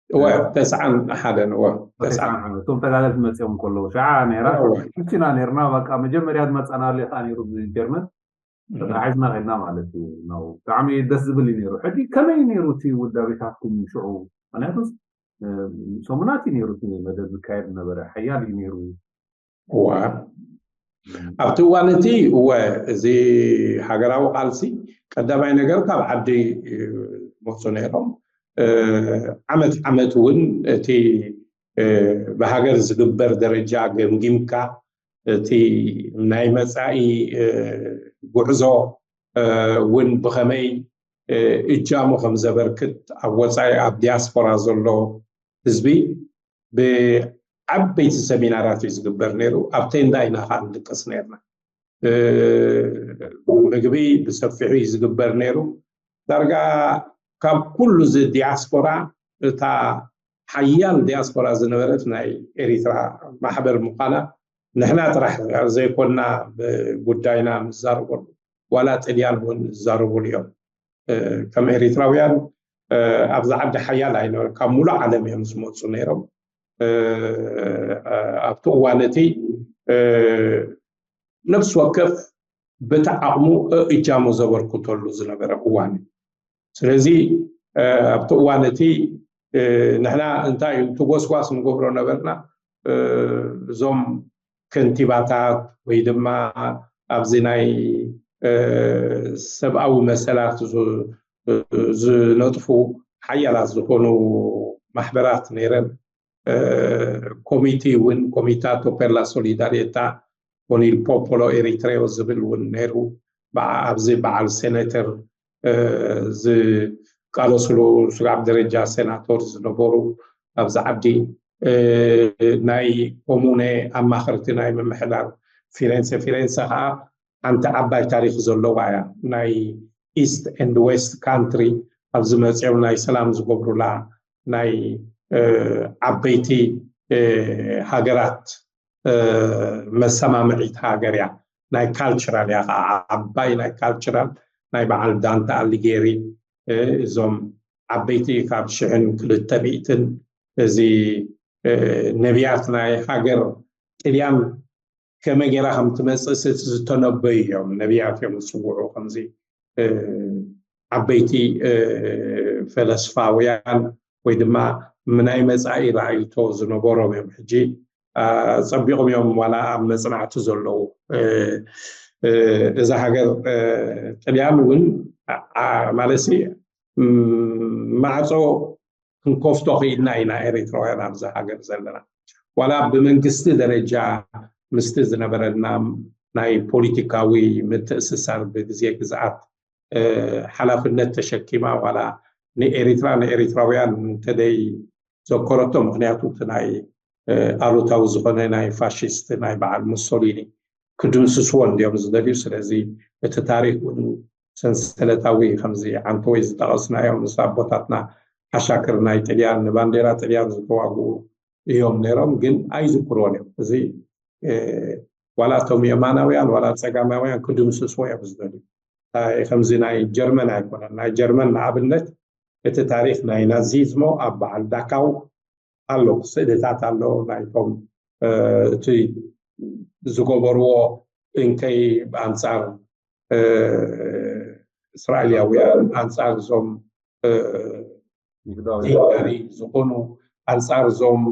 እወ ተስዓን ሓደን እወ ተስዓን እቶም ተጋደልቲ መፅኦም ከለዉ ሸዓ ነራ እወ። ሽና ነርና በቃ መጀመርያ ዝመፃናሉ ከዓ ነይሩ ብጀርመን ተታሒዝና ከድና ማለት እዩ ነው። ብጣዕሚ ደስ ዝብል እዩ ነይሩ። ሕጂ ከመይ ነይሩ እቲ ውዳቤታትኩም ሽዑ? ምክንያቱ ሰሙናት እዩ ነይሩ እቲ መደብ ዝካየድ ዝነበረ ሓያል እዩ ነይሩ። እወ ኣብቲ እዋን እቲ እወ እዚ ሃገራዊ ቃልሲ ቀዳማይ ነገር ካብ ዓዲ መፁ ነይሮም። ዓመት ዓመት እውን እቲ ብሃገር ዝግበር ደረጃ ገምጊምካ እቲ ናይ መፃኢ ጉዕዞ እውን ብኸመይ እጃሙ ከም ዘበርክት ኣብ ወፃኢ ኣብ ዲያስፖራ ዘሎ ህዝቢ ብዓበይቲ ሰሚናራት እዩ ዝግበር ነይሩ። ኣብ ቴንዳ ኢና ከዓ ንድቅስ ነርና። ምግቢ ብሰፊሑ እዩ ዝግበር ነይሩ። ዳርጋ ካብ ኩሉ እዚ ዲያስፖራ እታ ሓያል ዲያስፖራ ዝነበረት ናይ ኤሪትራ ማሕበር ምዃና ንሕና ጥራሕ ዘይኮንና ብጉዳይና ንዛረበሉ ዋላ ጥልያን እውን ዝዛረቡሉ እዮም። ከም ኤሪትራውያን ኣብዛ ዓዲ ሓያል ኣይነበረ ካብ ሙሉእ ዓለም እዮም ዝመፁ ነይሮም። ኣብቲ እዋን እቲ ነብሲ ወከፍ በቲ ዓቕሙ እጃሙ ዘበርክተሉ ዝነበረ እዋን እዩ። ስለዚ ኣብቲ እዋን እቲ ንሕና እንታይ እዩ እቲ ጎስጓስ ንገብሮ ነበርና እዞም ከንቲባታት ወይ ድማ ኣብዚ ናይ ሰብኣዊ መሰላት ዝነጥፉ ሓያላት ዝኾኑ ማሕበራት ነይረን። ኮሚቲ እውን ኮሚታቶ ፐር ላ ሶሊዳሪታ ኮን ኢል ፖፖሎ ኤሪትሬዮ ዝብል እውን ነይሩ። ኣብዚ በዓል ሴኔተር ዝቃለስሉ ስጋብ ደረጃ ሴናቶር ዝነበሩ ኣብዚ ዓዲ ናይ ኮሙነ ኣማኸርቲ ናይ ምምሕዳር ፊሬንሰ ፊሬንሰ ከዓ ሓንቲ ዓባይ ታሪክ ዘለዋ እያ። ናይ ኢስት ኤንድ ዌስት ካንትሪ ኣብዚ መፅኦም ናይ ሰላም ዝገብሩላ ናይ ዓበይቲ ሃገራት መሰማምዒት ሃገር እያ። ናይ ካልቸራል እያ ከዓ ዓባይ ናይ ካልቸራል ናይ በዓል ዳንተ ኣሊጌሪ እዞም ዓበይቲ ካብ ሽሕን ክልተ ሚእትን እዚ ነቢያት ናይ ሃገር ጥልያን ከመይ ገይራ ከም ትመፅእ ዝተነበዩ እዮም። ነቢያት እዮም ዝፅውዑ ከምዚ ዓበይቲ ፈለስፋውያን ወይ ድማ ናይ መፃኢ ራእይቶ ዝነበሮም እዮም። ሕጂ ፀቢቕም እዮም ዋላ ኣብ መፅናዕቲ ዘለዉ። እዛ ሃገር ጥልያን እውን ማለት ማዕፆ ክንከፍቶ ክኢልና ኢና ኤሪትራውያን ኣብዚ ሃገር ዘለና። ዋላ ብመንግስቲ ደረጃ ምስቲ ዝነበረና ናይ ፖለቲካዊ ምትእስሳር ብግዜ ግዝኣት ሓላፍነት ተሸኪማ ዋላ ንኤሪትራ ንኤሪትራውያን እንተደይ ዘከረቶ ምክንያቱ እቲ ናይ ኣሉታዊ ዝኾነ ናይ ፋሽስት ናይ በዓል ሙሶሊኒ ክድምስስዎ እንዲዮም ዝደልዩ። ስለዚ እቲ ታሪክ እውን ሰንሰለታዊ፣ ከምዚ ዓንተወይ ዝጠቐስናዮም ምስ ኣቦታትና ሓሻክር ናይ ጥልያን ንባንዴራ ጥልያን ዝተዋግኡ እዮም ነይሮም፣ ግን ኣይዝክርዎን እዮም። እዚ ዋላ እቶም የማናውያን ዋላ ፀጋማውያን ክድምስስዎ እዮም ዝደልዩ። ከምዚ ናይ ጀርመን ኣይኮነን። ናይ ጀርመን ንኣብነት እቲ ታሪክ ናይ ናዚዝሞ ኣብ በዓል ዳካው ኣሎ፣ ስእልታት ኣሎ ናይቶም እቲ ዝገበርዎ እንከይ ኣንፃር እስራኤልያውያን፣ ኣንፃር እዞም ሂንጋሪ ዝኾኑ፣ ኣንፃር እዞም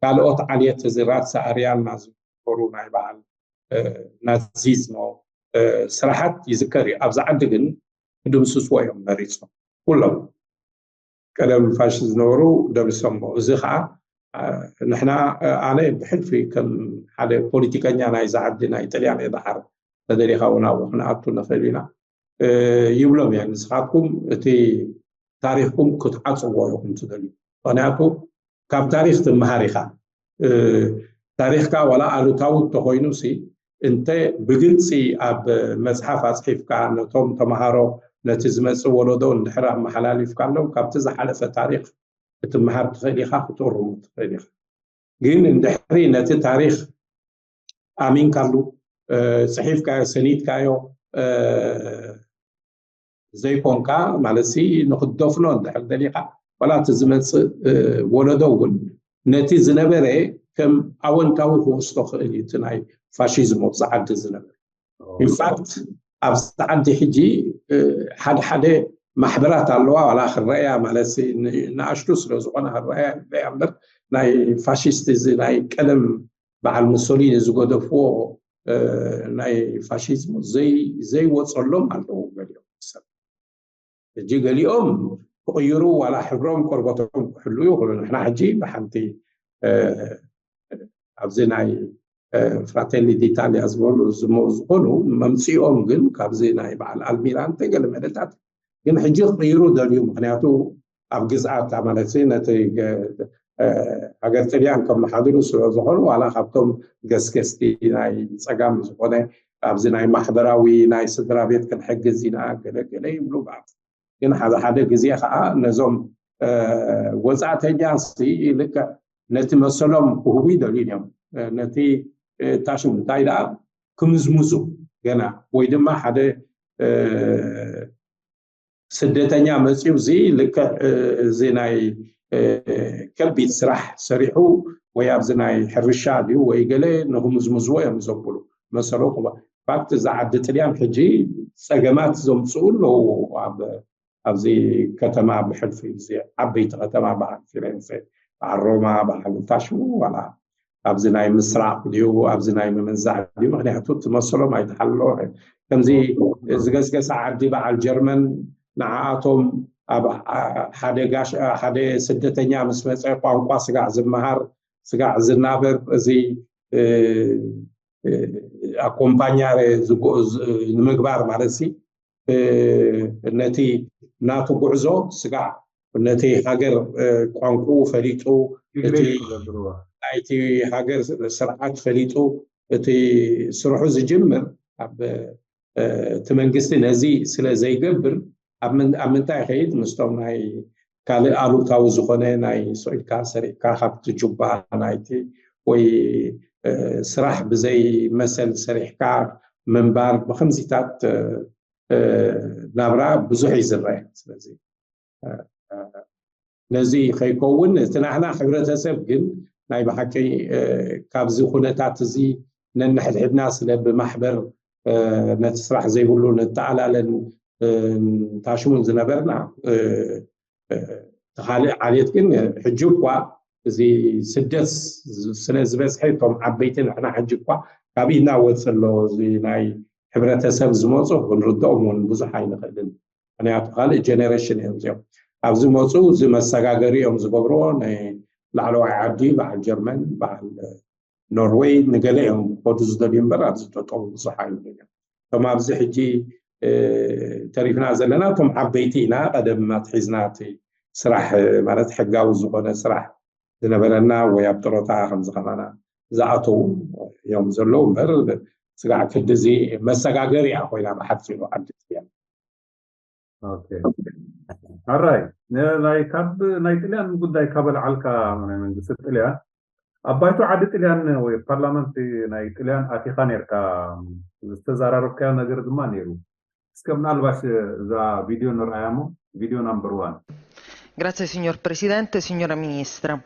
ካልኦት ዓልየት እዚ ራትሳ ኣርያና ዝነበሩ ናይ በዓል ናዚዝሞ ስራሓት ይዝከር እዩ። ኣብዚ ዓዲ ግን ክድምስስዎ እዮም መሪፆም ኩሎም። ቀደም ፋሽስት ዝነበሩ ደምሶሞ። እዚ ከዓ ንሕና፣ ኣነ ብሕልፊ ከም ሓደ ፖለቲከኛ ናይዚ ዓዲ ናይ ጥልያን እየ ደሓር ተደሊኻ እውን ኣብኡ ክንኣቱ ንኽእል ኢና ይብሎም እየ። ንስኻትኩም እቲ ታሪኽኩም ክትዓፅዎ ኢኹም ትደልዩ። ምክንያቱ ካብ ታሪኽ ትመሃር ኢኻ። ታሪኽካ ዋላ ኣሉታዊ እንተኾይኑ ሲ እንተ ብግልፂ ኣብ መፅሓፍ ኣፅሒፍካ ነቶም ተምሃሮ ነቲ ዝመፅእ ወለዶ እንድሕር ኣመሓላሊፍካሎም ካብቲ ዝሓለፈ ታሪኽ ክትመሃር ትኽእል ኢኻ፣ ክትእርሙ ትኽእል ኢኻ። ግን እንድሕሪ ነቲ ታሪኽ ኣሚንካሉ ፅሒፍካዮ ሰኒድካዮ ዘይኮንካ ማለት ሲ ንክትደፍኖ እንድሕር ደሊኻ ዋላ እቲ ዝመፅእ ወለዶ እውን ነቲ ዝነበረ ከም ኣወንታዊ ክወስዶ ክእል እዩ። እቲ ናይ ፋሽዝም ኣብዚ ዓዲ ዝነበረ ኢንፋክት ኣብዚ ዓዲ ሕጂ ሓደ ሓደ ማሕበራት ኣለዋ ዋላ ክረኣያ ማለት ንኣሽቱ ስለ ዝኾነ ክረኣያ ይረኣያ እምበር ናይ ፋሽስት እዚ ናይ ቀደም በዓል ሙሶሊኒ ዝገደፍዎ ናይ ፋሽዝም ዘይወፀሎም ኣለዉ ገሊኦም ሰብ። ሕጂ ገሊኦም ክቕይሩ ዋላ ሕብሮም ቆርበቶም ክሕሉ ይኽእሉ። ንሕና ሕጂ ብሓንቲ ኣብዚ ናይ ፍራቴሊ ዲታሊያ ዝበሉ ዝኾኑ መምፅኦም ግን ካብዚ ናይ በዓል ኣልሚራንተ ገለ መደታት ግን ሕጂ ክቕይሩ ደልዩ። ምክንያቱ ኣብ ግዝኣታ ማለት ነቲ ሃገር ጥልያን ከመሓድሩ ስለ ዝኾኑ ዋላ ካብቶም ገስገስቲ ናይ ፀጋም ዝኾነ ኣብዚ ናይ ማሕበራዊ ናይ ስድራ ቤት ክንሕግዝ ኢና ገለገለ ይብሉ። ግን ሓደ ሓደ ግዜ ከዓ ነዞም ወፃእተኛ ሲ ልክዕ ነቲ መሰሎም ክህቡ ይደልዩ እዮም። ነቲ ታሽም እንታይ ደኣ ክምዝምዙ ገና ወይ ድማ ሓደ ስደተኛ መፂኡ እዚ ልክዕ እዚ ናይ ከቢድ ስራሕ ሰሪሑ ወይ ኣብዚ ናይ ሕርሻ ድዩ ወይ ገለ ንክምዝምዝዎ እዮም ዘብሉ መሰሎ። ፋክት እዚ ዓዲ ጥልያን ሕጂ ፀገማት ዘምፅኡ ኣለዉ። ኣብዚ ከተማ ብሕልፊ እዚ ዓበይቲ ከተማ በዓል ፊሬንሴ፣ በዓል ሮማ፣ በዓል እንታይ ሽሙ ዋላ ኣብዚ ናይ ምስራቕ ድዩ ኣብዚ ናይ ምምንዛዕ ድዩ? ምክንያቱ እቲ መሰሎም ኣይተሓለወ። ከምዚ ዝገስገሰ ዓዲ በዓል ጀርመን ንዓኣቶም ኣብ ሓደ ጋሽ ሓደ ስደተኛ ምስ መፀ ቋንቋ ስጋዕ ዝመሃር ስጋዕ ዝናበር እዚ ኣኮምፓኛረ ንምግባር ማለት ሲ ነቲ ናቱ ጉዕዞ ስጋዕ ነቲ ሃገር ቋንቁ ፈሊጡ እቲ ናይቲ ሃገር ስርዓት ፈሊጡ እቲ ስርሑ ዝጅምር ኣብ እቲ መንግስቲ ነዚ ስለ ዘይገብር ኣብ ምንታይ ይኸይድ ምስቶም ናይ ካልእ ኣሉታዊ ዝኾነ ናይ ስኢልካ ሰሪሕካ ካብቲ ጁባ ናይቲ ወይ ስራሕ ብዘይ መሰል ሰሪሕካ ምንባር ብከምዚታት ናብራ ብዙሕ እዩ ዝረአ። ስለዚ ነዚ ከይከውን እቲ ናህና ሕብረተሰብ ግን ናይ ብሓቂ ካብዚ ኩነታት እዚ ነንሕድሕድና ስለ ብማሕበር ነቲ ስራሕ ዘይብሉ ንተኣላለን ታሽሙን ዝነበርና ተኻልእ ዓሌት ግን ሕጂ እኳ እዚ ስደት ስለ ዝበዝሐ እቶም ዓበይቲ ንሕና ሕጂ እኳ ካብ ኢድና ወፅእ ኣሎ። እዚ ናይ ሕብረተሰብ ዝመፁ ክንርድኦም እውን ብዙሕ ኣይንኽእልን። ምክንያቱ ካልእ ጀኔሬሽን እዮም እዚኦም። ኣብዚ መፁ እዚ መሰጋገሪ እዮም ዝገብርዎ። ናይ ላዕለዋይ ዓዲ በዓል ጀርመን በዓል ኖርወይ ንገለ እዮም ክኸዱ ዝደልዩ እምበር ኣብዚ ጠጠው ብዙሕ ኣይብሉን እዮም። እቶም ኣብዚ ሕጂ ተሪፍና ዘለና እቶም ዓበይቲ ኢና ቀደም ኣትሒዝና እቲ ስራሕ ማለት ሕጋዊ ዝኾነ ስራሕ ዝነበረና ወይ ኣብ ጥሮታ ከምዚ ከማና ዝኣተዉ እዮም ዘለዉ እምበር ስጋዕ ክንድዚ መሰጋገሪ እያ ኮይና ብሓፂሩ ዓዲ ጥልያን። ኣራይ ናይ ካብ ናይ ጥልያን ጉዳይ ካብ ኣልዓልካ ናይ መንግስቲ ጥልያን ኣብ ባይቶ ዓዲ ጥልያን ወይ ፓርላመንት ናይ ጥልያን ኣቲኻ ነርካ ዝተዘራረብካዮ ነገር ድማ ነይሩ። እስከ ምናልባሽ እዛ ቪድዮ ንርኣያ እሞ ቪድዮ ናምበር ዋን። Grazie signor Presidente, signora Ministra.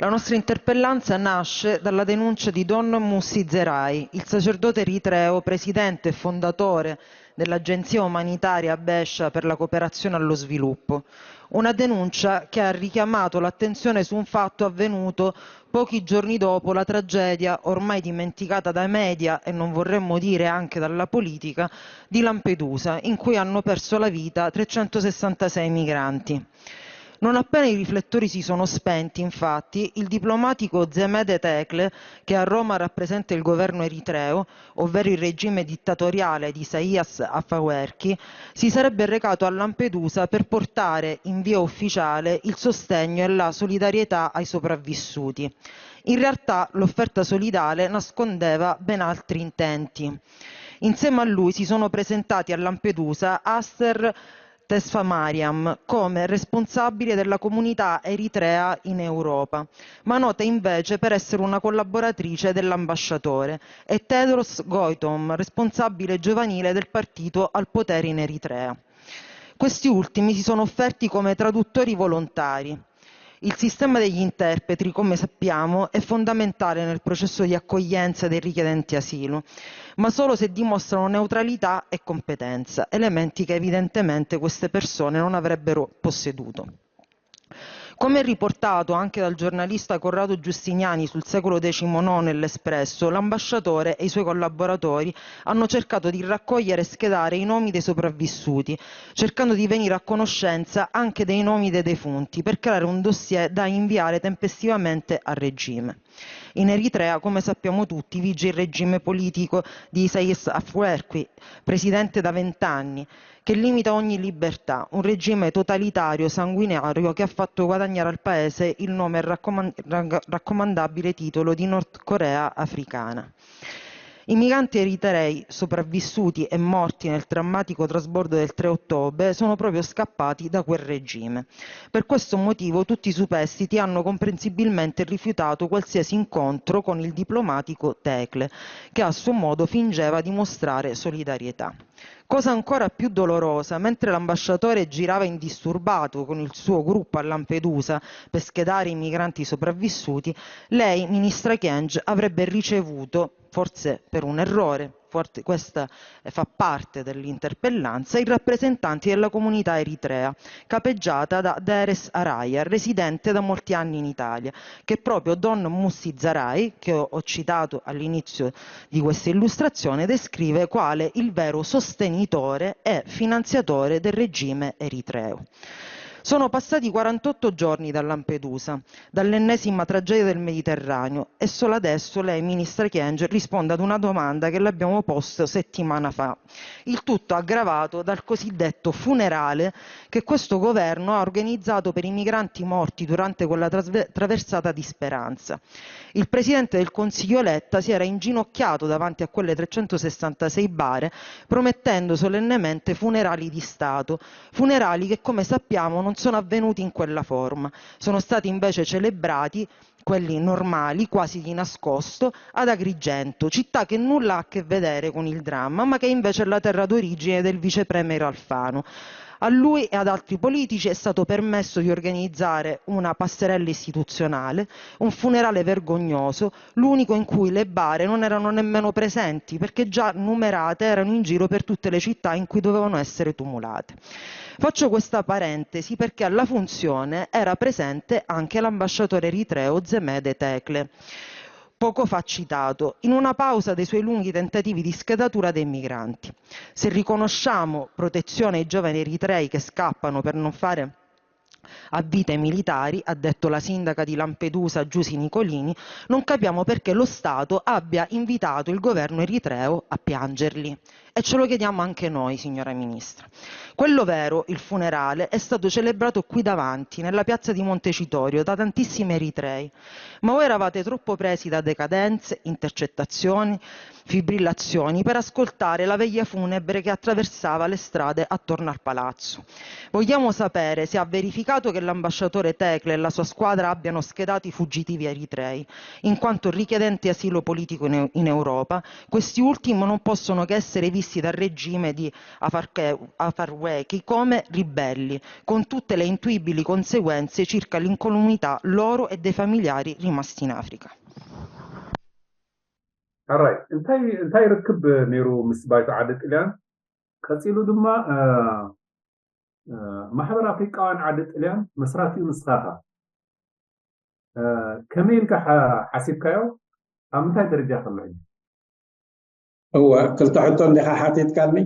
La nostra interpellanza nasce dalla denuncia di Don Mussi Zerai, il sacerdote eritreo, presidente e fondatore dell'agenzia umanitaria Besha per la cooperazione allo sviluppo. Una denuncia che ha richiamato l'attenzione su un fatto avvenuto pochi giorni dopo la tragedia, ormai dimenticata dai media e non vorremmo dire anche dalla politica, di Lampedusa, in cui hanno perso la vita trecentosessantasei migranti. Non appena i riflettori si sono spenti, infatti, il diplomatico Zemede Tekle, che a Roma rappresenta il governo eritreo, ovvero il regime dittatoriale di Isaias Afewerki, si sarebbe recato a Lampedusa per portare in via ufficiale il sostegno e la solidarietà ai sopravvissuti. In realtà l'offerta solidale nascondeva ben altri intenti. Insieme a lui si sono presentati a Lampedusa Aster Tesfamariam come responsabile della comunità eritrea in Europa, ma nota invece per essere una collaboratrice dell'ambasciatore, e Tedros Goitom, responsabile giovanile del partito al potere in Eritrea. Questi ultimi si sono offerti come traduttori volontari. Il sistema degli interpreti, come sappiamo, è fondamentale nel processo di accoglienza dei richiedenti asilo, ma solo se dimostrano neutralità e competenza, elementi che evidentemente queste persone non avrebbero posseduto. Come riportato anche dal giornalista Corrado Giustiniani sul Secolo decimo nono nell'Espresso, l'ambasciatore e i suoi collaboratori hanno cercato di raccogliere e schedare i nomi dei sopravvissuti, cercando di venire a conoscenza anche dei nomi dei defunti per creare un dossier da inviare tempestivamente al regime. In Eritrea, come sappiamo tutti, vige il regime politico di Isaias Afwerki, presidente da vent'anni, che limita ogni libertà, un regime totalitario, sanguinario, che ha fatto guadagnare al paese il nome e il raccoman- raccomandabile titolo di Nord Corea africana. I migranti eritrei sopravvissuti e morti nel drammatico trasbordo del tre ottobre sono proprio scappati da quel regime. Per questo motivo tutti i superstiti hanno comprensibilmente rifiutato qualsiasi incontro con il diplomatico Tekle, che a suo modo fingeva di mostrare solidarietà. Cosa ancora più dolorosa, mentre l'ambasciatore girava indisturbato con il suo gruppo a Lampedusa per schedare i migranti sopravvissuti, lei, ministra Kyenge, avrebbe ricevuto, forse per un errore, forse questa fa parte dell'interpellanza, i rappresentanti della comunità eritrea, capeggiata da Deres Araya, residente da molti anni in Italia, che proprio Don Mussi Zarai, che ho citato all'inizio di questa illustrazione, descrive quale il vero sostenitore e finanziatore del regime eritreo. Sono passati quarantotto giorni da Lampedusa, dall'ennesima tragedia del Mediterraneo, e solo adesso lei, ministra Kyenge, risponde ad una domanda che le abbiamo posto settimana fa. Il tutto aggravato dal cosiddetto funerale che questo governo ha organizzato per i migranti morti durante quella trasve- traversata di speranza. Il presidente del Consiglio Letta si era inginocchiato davanti a quelle trecentosessantasei bare, promettendo solennemente funerali di Stato, funerali che, come sappiamo, non sono avvenuti in quella forma. Sono stati invece celebrati quelli normali, quasi di nascosto, ad Agrigento, città che nulla ha a che vedere con il dramma, ma che invece è la terra d'origine del vice premier Alfano. A lui e ad altri politici è stato permesso di organizzare una passerella istituzionale, un funerale vergognoso, l'unico in cui le bare non erano nemmeno presenti, perché già numerate erano in giro per tutte le città in cui dovevano essere tumulate. Faccio questa parentesi perché alla funzione era presente anche l'ambasciatore eritreo Zemede Tekle, poco fa citato, in una pausa dei suoi lunghi tentativi di schedatura dei migranti. Se riconosciamo protezione ai giovani eritrei che scappano per non fare a vita ai militari, ha detto la sindaca di Lampedusa Giusy Nicolini, non capiamo perché lo Stato abbia invitato il governo eritreo a piangerli. E ce lo chiediamo anche noi, signora Ministra. Quello vero, il funerale, è stato celebrato qui davanti, nella piazza di Montecitorio, da tantissimi eritrei. Ma voi eravate troppo presi da decadenze, intercettazioni, fibrillazioni per ascoltare la veglia funebre che attraversava le strade attorno al palazzo. Vogliamo sapere se ha verificato che l'ambasciatore Tecle e la sua squadra abbiano schedato i fuggitivi eritrei, in quanto richiedenti asilo politico in, in Europa, questi ultimi non possono che essere visti dal regime di Afwerki come ribelli, con tutte le intuibili conseguenze circa l'incolumità loro e dei familiari rimasti in Africa. ሕራይ እንታይ እንታይ ርክብ ነይሩ ምስ ባይቶ ዓዲ ጥልያን? ቀፂሉ ድማ ማሕበር ኣፍሪቃውያን ዓዲ ጥልያን መስራቲኡ ንስኻ ኢኻ። ከመይ ኢልካ ሓሲብካዮ? ኣብ ምንታይ ደረጃ ከሎ ሕጂ? እወ፣ ክልተ ሕቶ እንዲኻ ሓቲትካኒ።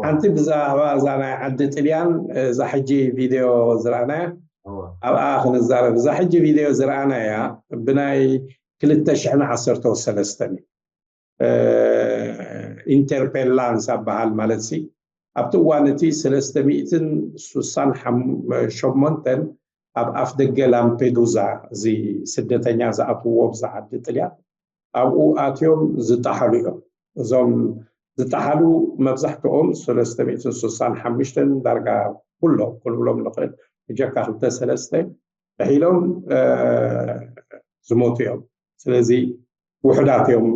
ሓንቲ ብዛዕባ እዛ ናይ ዓዲ ጥልያን፣ እዛ ሕጂ ቪድዮ ዝረኣናያ ኣብኣ ክንዛረብ። እዛ ሕጂ ቪድዮ ዝረኣናያ ብናይ ክልተ ሽሕን ዓሰርተው ሰለስተን እዩ። ኢንተርፔላንስ ኣበሃል ማለት ሲ ኣብቲ እዋን እቲ ሰለስተ ሚእትን ስሳን ሸሞንተን ኣብ ኣፍ ደገ ላምፔዱዛ እዚ ስደተኛ ዝኣትውዎ ብዛ ዓዲ ጥልያን ኣብኡ ኣትዮም ዝጠሓሉ እዮም። እዞም ዝጠሓሉ መብዛሕትኦም ሰለስተ ሚእትን ስሳን ሓሙሽተን ዳርጋ ኩሎም ክንብሎም ንኽእል ብጀካ ክልተ ሰለስተ ጥሒሎም ዝሞቱ እዮም። ስለዚ ውሕዳት እዮም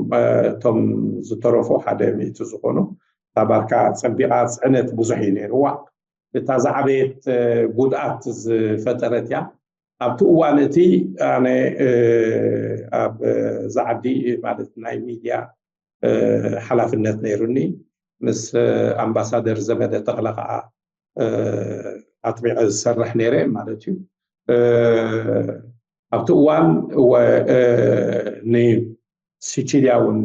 እቶም ዝተረፉ ሓደ ሚእቲ ዝኾኑ። እታ ባርካ ፀቢቓ ፅዕነት ብዙሕ እዩ ነይርዋ። እታ ዝዓበየት ጉድኣት ዝፈጠረት እያ። ኣብቲ እዋን እቲ ኣነ ኣብ ዛዓዲ ማለት ናይ ሚድያ ሓላፍነት ነይሩኒ። ምስ ኣምባሳደር ዘመደ ተኽለ ከዓ ኣጥቢቐ ዝሰርሕ ነይረ ማለት እዩ። ኣብቲ እዋን ንሲቺልያ እውን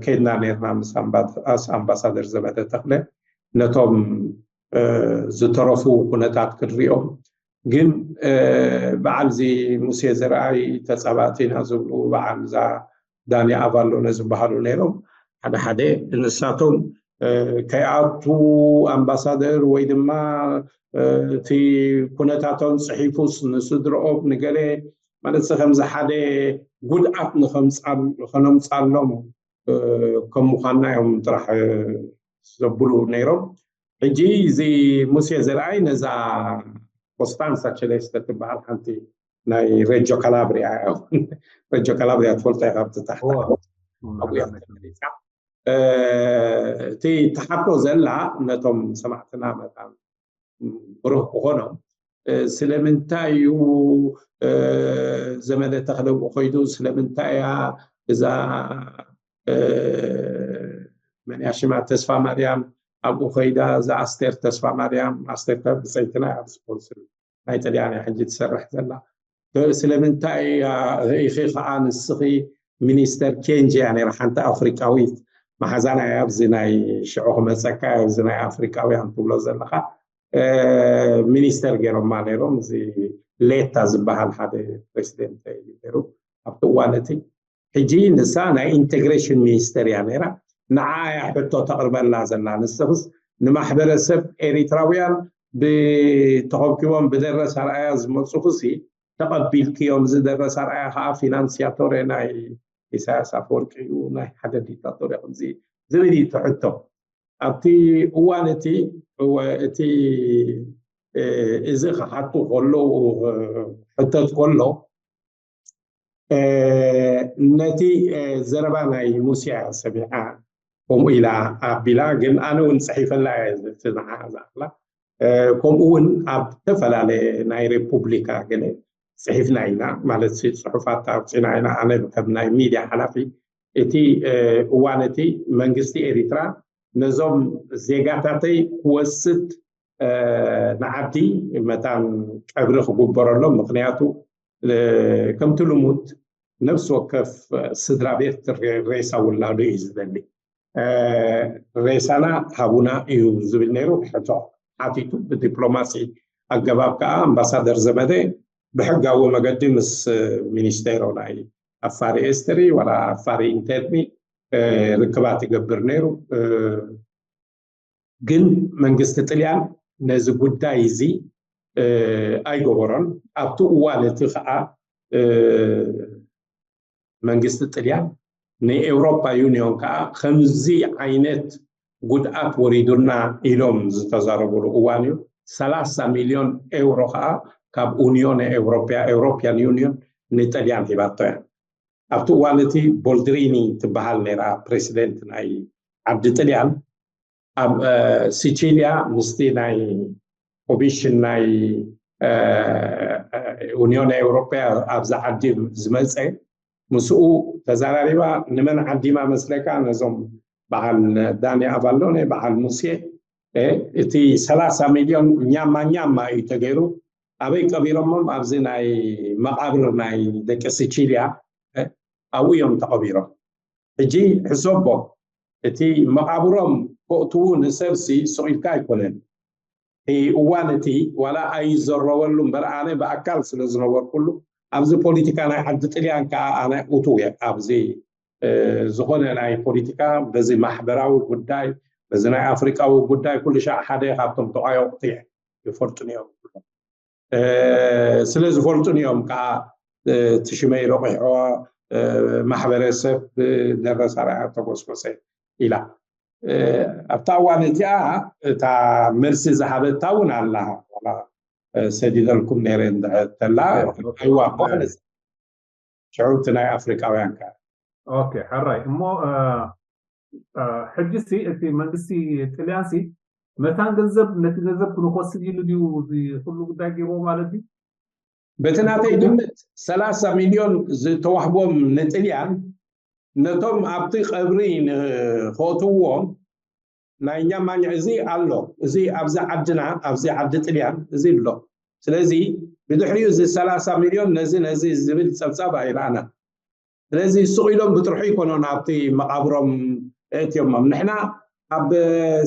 ከይድና ነርና ምስ ኣምባሳደር ዘመደ ተኽለ ነቶም ዝተረፉ ኩነታት ክንሪኦም። ግን በዓል እዚ ሙሴ ዘርኣይ ተፃባእቲ ኢና ዝብሉ በዓል እዛ ዳኒ ኣቫሎነ ዝበሃሉ ነይሮም። ሓደ ሓደ ንሳቶም ከይኣቱ ኣምባሳደር ወይ ድማ እቲ ኩነታቶም ፅሒፉስ ንስድርኦም ንገለ ማለት ከምዚ ሓደ ጉድኣት ንከነምፃሎም ከም ምኳንና እዮም ጥራሕ ዘብሉ ነይሮም። ሕጂ እዚ ሙሴ ዘርኣይ ነዛ ኮስታንሳ ቸሌስተ ትበሃል ሓንቲ ናይ ረጆ ካላብሪያ ረጆ ካላብሪያ ትፈልጦ ኢኻ ብቲ ታሕቲ እቲ ተሓቶ ዘላ ነቶም ሰማዕትና መታን ብሩህ ክኾኖም ስለምንታይ እዩ ዘመደ ተኽለ ብኡ ከይዱ ስለምንታይ እያ እዛ መን እያ ሽማ ተስፋ ማርያም ኣብኡ ከይዳ እዛ ኣስቴር ተስፋ ማርያም ኣስቴር ብፀይትና እያ ብስፖንስር ናይ ጥልያን እያ ሕጂ ትሰርሕ ዘላ ስለምንታይ ኢኺ ከዓ ንስኺ ሚኒስተር ኬንጂ እያ ነይራ ሓንቲ ኣፍሪቃዊት መሓዛና እያ ኣብዚ ናይ ሽዑ ክመፀካ ኣብዚ ናይ ኣፍሪቃውያን ትብሎ ዘለካ ሚኒስተር ገይሮማ ነይሮም እዚ ሌታ ዝበሃል ሓደ ፕሬሲደንት እዩ ነይሩ ኣብቲ እዋን እቲ ሕጂ ንሳ ናይ ኢንቴግሬሽን ሚኒስተር እያ ነይራ ንዓ እያ ሕቶ ተቕርበላ ዘላ ንስኽስ ንማሕበረሰብ ኤሪትራውያን ብተኸብኪቦም ብደረስ ኣርኣያ ዝመፁኹ ሲ ተቐቢልክዮም እዚ ደረስ ኣርኣያ ከዓ ፊናንስያቶሬ ናይ ኢሳያስ ኣፈወርቂ እዩ ናይ ሓደ ዲክታቶር ከምዚ ዝብል እዩ ትሕቶ ኣብቲ እዋን እቲ እቲ እዚ ክሓቱ ከለዉ ሕተት ከሎ ነቲ ዘረባ ናይ ሙስያ ሰሚዓ ከምኡ ኢላ ኣቢላ ግን ኣነ እውን ፅሒፈላ እየ እቲ ንዓ ዝኣኽላ ከምኡ እውን ኣብ ዝተፈላለየ ናይ ሬፑብሊካ ገለ ፅሒፍና ኢና ማለት ፅሑፋት ኣውፂና ኢና ኣነ ከም ናይ ሚድያ ሓላፊ እቲ እዋን እቲ መንግስቲ ኤሪትራ ነዞም ዜጋታተይ ክወስድ ንዓዲ መታን ቀብሪ ክግበረሎም ምክንያቱ ከምቲ ልሙድ ነብሲ ወከፍ ስድራ ቤት ሬሳ ውላዱ እዩ ዝደሊ ሬሳና ሃቡና እዩ ዝብል ነይሩ ሕቶ ሓቲቱ ብዲፕሎማሲ ኣገባብ ከዓ ኣምባሳደር ዘመደ ብሕጋዊ መገዲ ምስ ሚኒስቴሮ ናይ ኣፋሪ ኤስትሪ ወላ ኣፋሪ ኢንተርኒ ርክባት ይገብር ነይሩ ግን መንግስቲ ጥልያን ነዚ ጉዳይ እዚ ኣይገበሮን ኣብቲ እዋን እቲ ከዓ መንግስቲ ጥልያን ንኤውሮፓ ዩኒዮን ከዓ ከምዚ ዓይነት ጉድኣት ወሪዱና ኢሎም ዝተዛረቡሉ እዋን እዩ። ሰላሳ ሚልዮን ኤውሮ ከዓ ካብ ኡኒዮን ኤውሮፓ፣ ኤውሮፒያን ዩኒዮን፣ ንጥልያን ሂባቶ እያ። ኣብቲ እዋን እቲ ቦልድሪኒ ትበሃል ነይራ ፕሬሲደንት ናይ ዓዲ ጥልያን። ኣብ ሲቺልያ ምስቲ ናይ ኮሚሽን ናይ ኡኒዮን ኤውሮፓ ኣብዚ ዓዲ ዝመፀ ምስኡ ተዘራሪባ። ንመን ዓዲማ መስለካ? ነዞም በዓል ዳኒ ኣቫሎነ፣ በዓል ሙሴ። እቲ ሰላሳ ሚልዮን ኛማ ኛማ እዩ ተገይሩ። ኣበይ ቀቢሮሞም? ኣብዚ ናይ መቓብር ናይ ደቂ ሲቺልያ ኣብኡ እዮም ተቐቢሮም። ሕጂ ሕሰቦ፣ እቲ መቓብሮም ክእትዉ ንሰብሲ ስቕ ኢልካ ኣይኮነን። እቲ እዋን እቲ ዋላ ኣይዘረበሉ እምበር፣ ኣነ ብኣካል ስለ ዝነበርኩሉ፣ ኣብዚ ፖለቲካ ናይ ዓዲ ጥልያን ከዓ ኣነ እትው እየ። ኣብዚ ዝኾነ ናይ ፖለቲካ፣ በዚ ማሕበራዊ ጉዳይ፣ በዚ ናይ ኣፍሪቃዊ ጉዳይ ኩሉ ሻዕ ሓደ ካብቶም ተቋየቑቲ እየ። ይፈልጡኒ እዮም። ስለ ዝፈልጡኒ እዮም ከዓ እቲ ሽመይ ረቑሕዋ። ማሕበረሰብ ደረሳ ርኣያ ተጎስጎሰ ኢላ። ኣብታ እዋን እቲኣ እታ መልሲ ዝሃበታ እውን ኣላ። ሰዲደልኩም ነይረ እንድሕር ተላ፣ ኣይዋ እኮ ኣለ። ሽዑ እቲ ናይ ኣፍሪቃውያን ከ? ኦኬ፣ ሕራይ እሞ፣ ሕጂ ሲ እቲ መንግስቲ ጥልያን ሲ መታን ገንዘብ፣ ነቲ ገንዘብ ክንወስድ ኢሉ ድዩ እዚ ኩሉ ጉዳይ ገይርዎ ማለት እዩ? በቲ ናተይ ግምት ሰላሳ ሚልዮን ዝተዋህቦም ንጥልያን ነቶም ኣብቲ ቀብሪ ንኸእትዎም ናይ ኛማኛ እዚ ኣሎ። እዚ ኣብዚ ዓድና፣ ኣብዚ ዓዲ ጥልያን እዚ ኣሎ። ስለዚ ብድሕሪኡ እዚ ሰላሳ ሚልዮን ነዚ ነዚ ዝብል ጸብጻብ ኣይረኣና። ስለዚ ስቕ ኢሎም ብጥርሑ ይኮኖ ናብቲ መቓብሮም እእትዮሞም። ንሕና ኣብ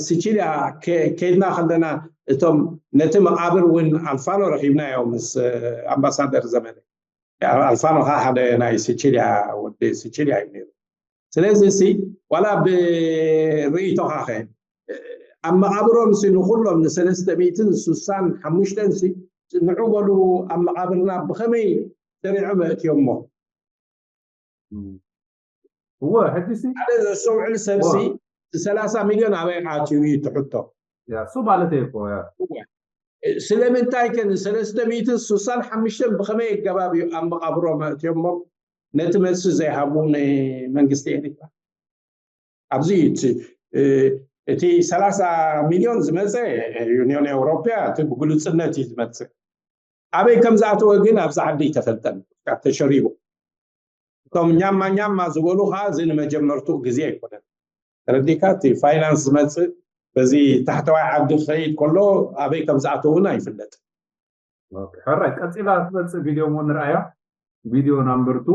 ሲቺልያ ከይድና ከለና እቶም ነቲ መቓብር እውን ኣልፋኖ ረኺብናዮ ምስ ኣምባሳደር ዘመነ። ኣልፋኖ ከዓ ሓደ ናይ ሲቺልያ፣ ወዲ ሲቺልያ እዩ ነይሩ። ስለዚ ሲ ዋላ ብርእይቶኻ ኸ ኣብ መቓብሮም ሲ ንኩሎም ንሰለስተ ሚእትን ስሳን ሓሙሽተን ሲ ንዑ በሉ ኣብ መቓብርና ብኸመይ ሰሪዖም እእትዮሞ? እወ፣ ሕጂ ሲ ሓደ ዘስተውዕል ሰብ ሲ ሰላሳ ሚልዮን ኣበይ ኣትዩ እዩ ትሕቶ። እሱ ማለት እኮ ስለምንታይ ከ ንሰለስተ ሚእትን ስሳን ሓሙሽተን ብኸመይ ኣገባብ እዩ ኣብ መቓብሮም ኣእትዮሞም ነቲ መልሲ ዘይሃቡ ንመንግስቲ ኤርትራ? ኣብዚ እቲ ሰላሳ ሚልዮን ዝመፀ ዩኒዮን ኤውሮፓ እቲ ብግሉፅነት እዩ ዝመፅእ። ኣበይ ከም ዝኣተወ ግን ኣብዚ ዓዲ ኣይተፈልጠን። ተሸሪቡ እቶም ኛማ ኛማ ዝበሉ ከዓ እዚ ንመጀመርትኡ ግዜ ኣይኮነን። ተረዲካ? እቲ ፋይናንስ ዝመፅእ በዚ ታሕተዋይ ዓዲ ክኸይድ ከሎ ኣበይ ከም ዝኣተው እውን ኣይፍለጥ። ሕራይ ቀፂላ ትመፅእ ቪድዮ እሞ ንርኣያ። ቪድዮ ናምበር ቱ።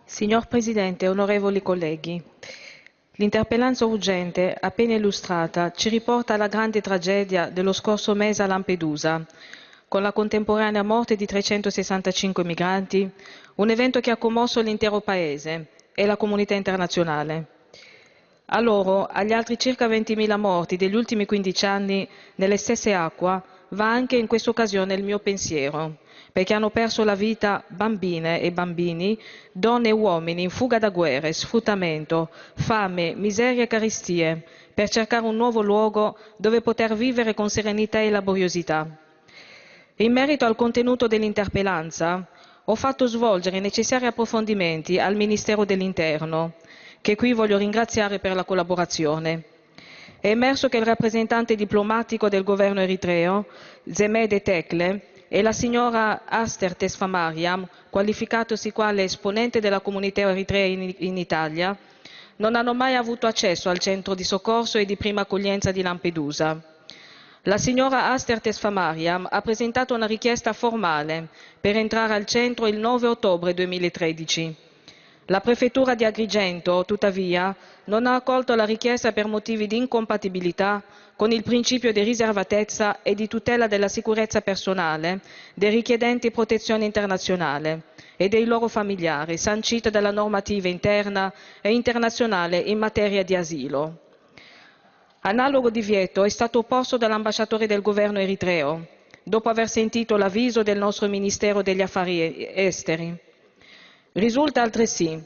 Signor Presidente, onorevoli colleghi, l'interpellanza urgente appena illustrata ci riporta alla grande tragedia dello scorso mese a Lampedusa, con la contemporanea morte di trecentosessantacinque migranti, un evento che ha commosso l'intero paese e la comunità internazionale. A loro, agli altri circa ventimila morti degli ultimi quindici anni nelle stesse acque, va anche in questa occasione il mio pensiero, perché hanno perso la vita bambine e bambini, donne e uomini in fuga da guerre, sfruttamento, fame, miserie e carestie, per cercare un nuovo luogo dove poter vivere con serenità e laboriosità. In merito al contenuto dell'interpellanza, ho fatto svolgere i necessari approfondimenti al Ministero dell'Interno, che qui voglio ringraziare per la collaborazione. È emerso che il rappresentante diplomatico del governo eritreo, Zemede Tekle, e la signora Aster Tesfamariam, qualificatosi quale esponente della comunità eritrea in, in Italia, non hanno mai avuto accesso al centro di soccorso e di prima accoglienza di Lampedusa. La signora Aster Tesfamariam ha presentato una richiesta formale per entrare al centro il nove ottobre duemilatredici. La prefettura di Agrigento, tuttavia, non ha accolto la richiesta per motivi di incompatibilità con il principio di riservatezza e di tutela della sicurezza personale dei richiedenti protezione internazionale e dei loro familiari, sancito dalla normativa interna e internazionale in materia di asilo. Analogo divieto è stato posto dall'ambasciatore del governo eritreo, dopo aver sentito l'avviso del nostro Ministero degli Affari Esteri. Risulta altresì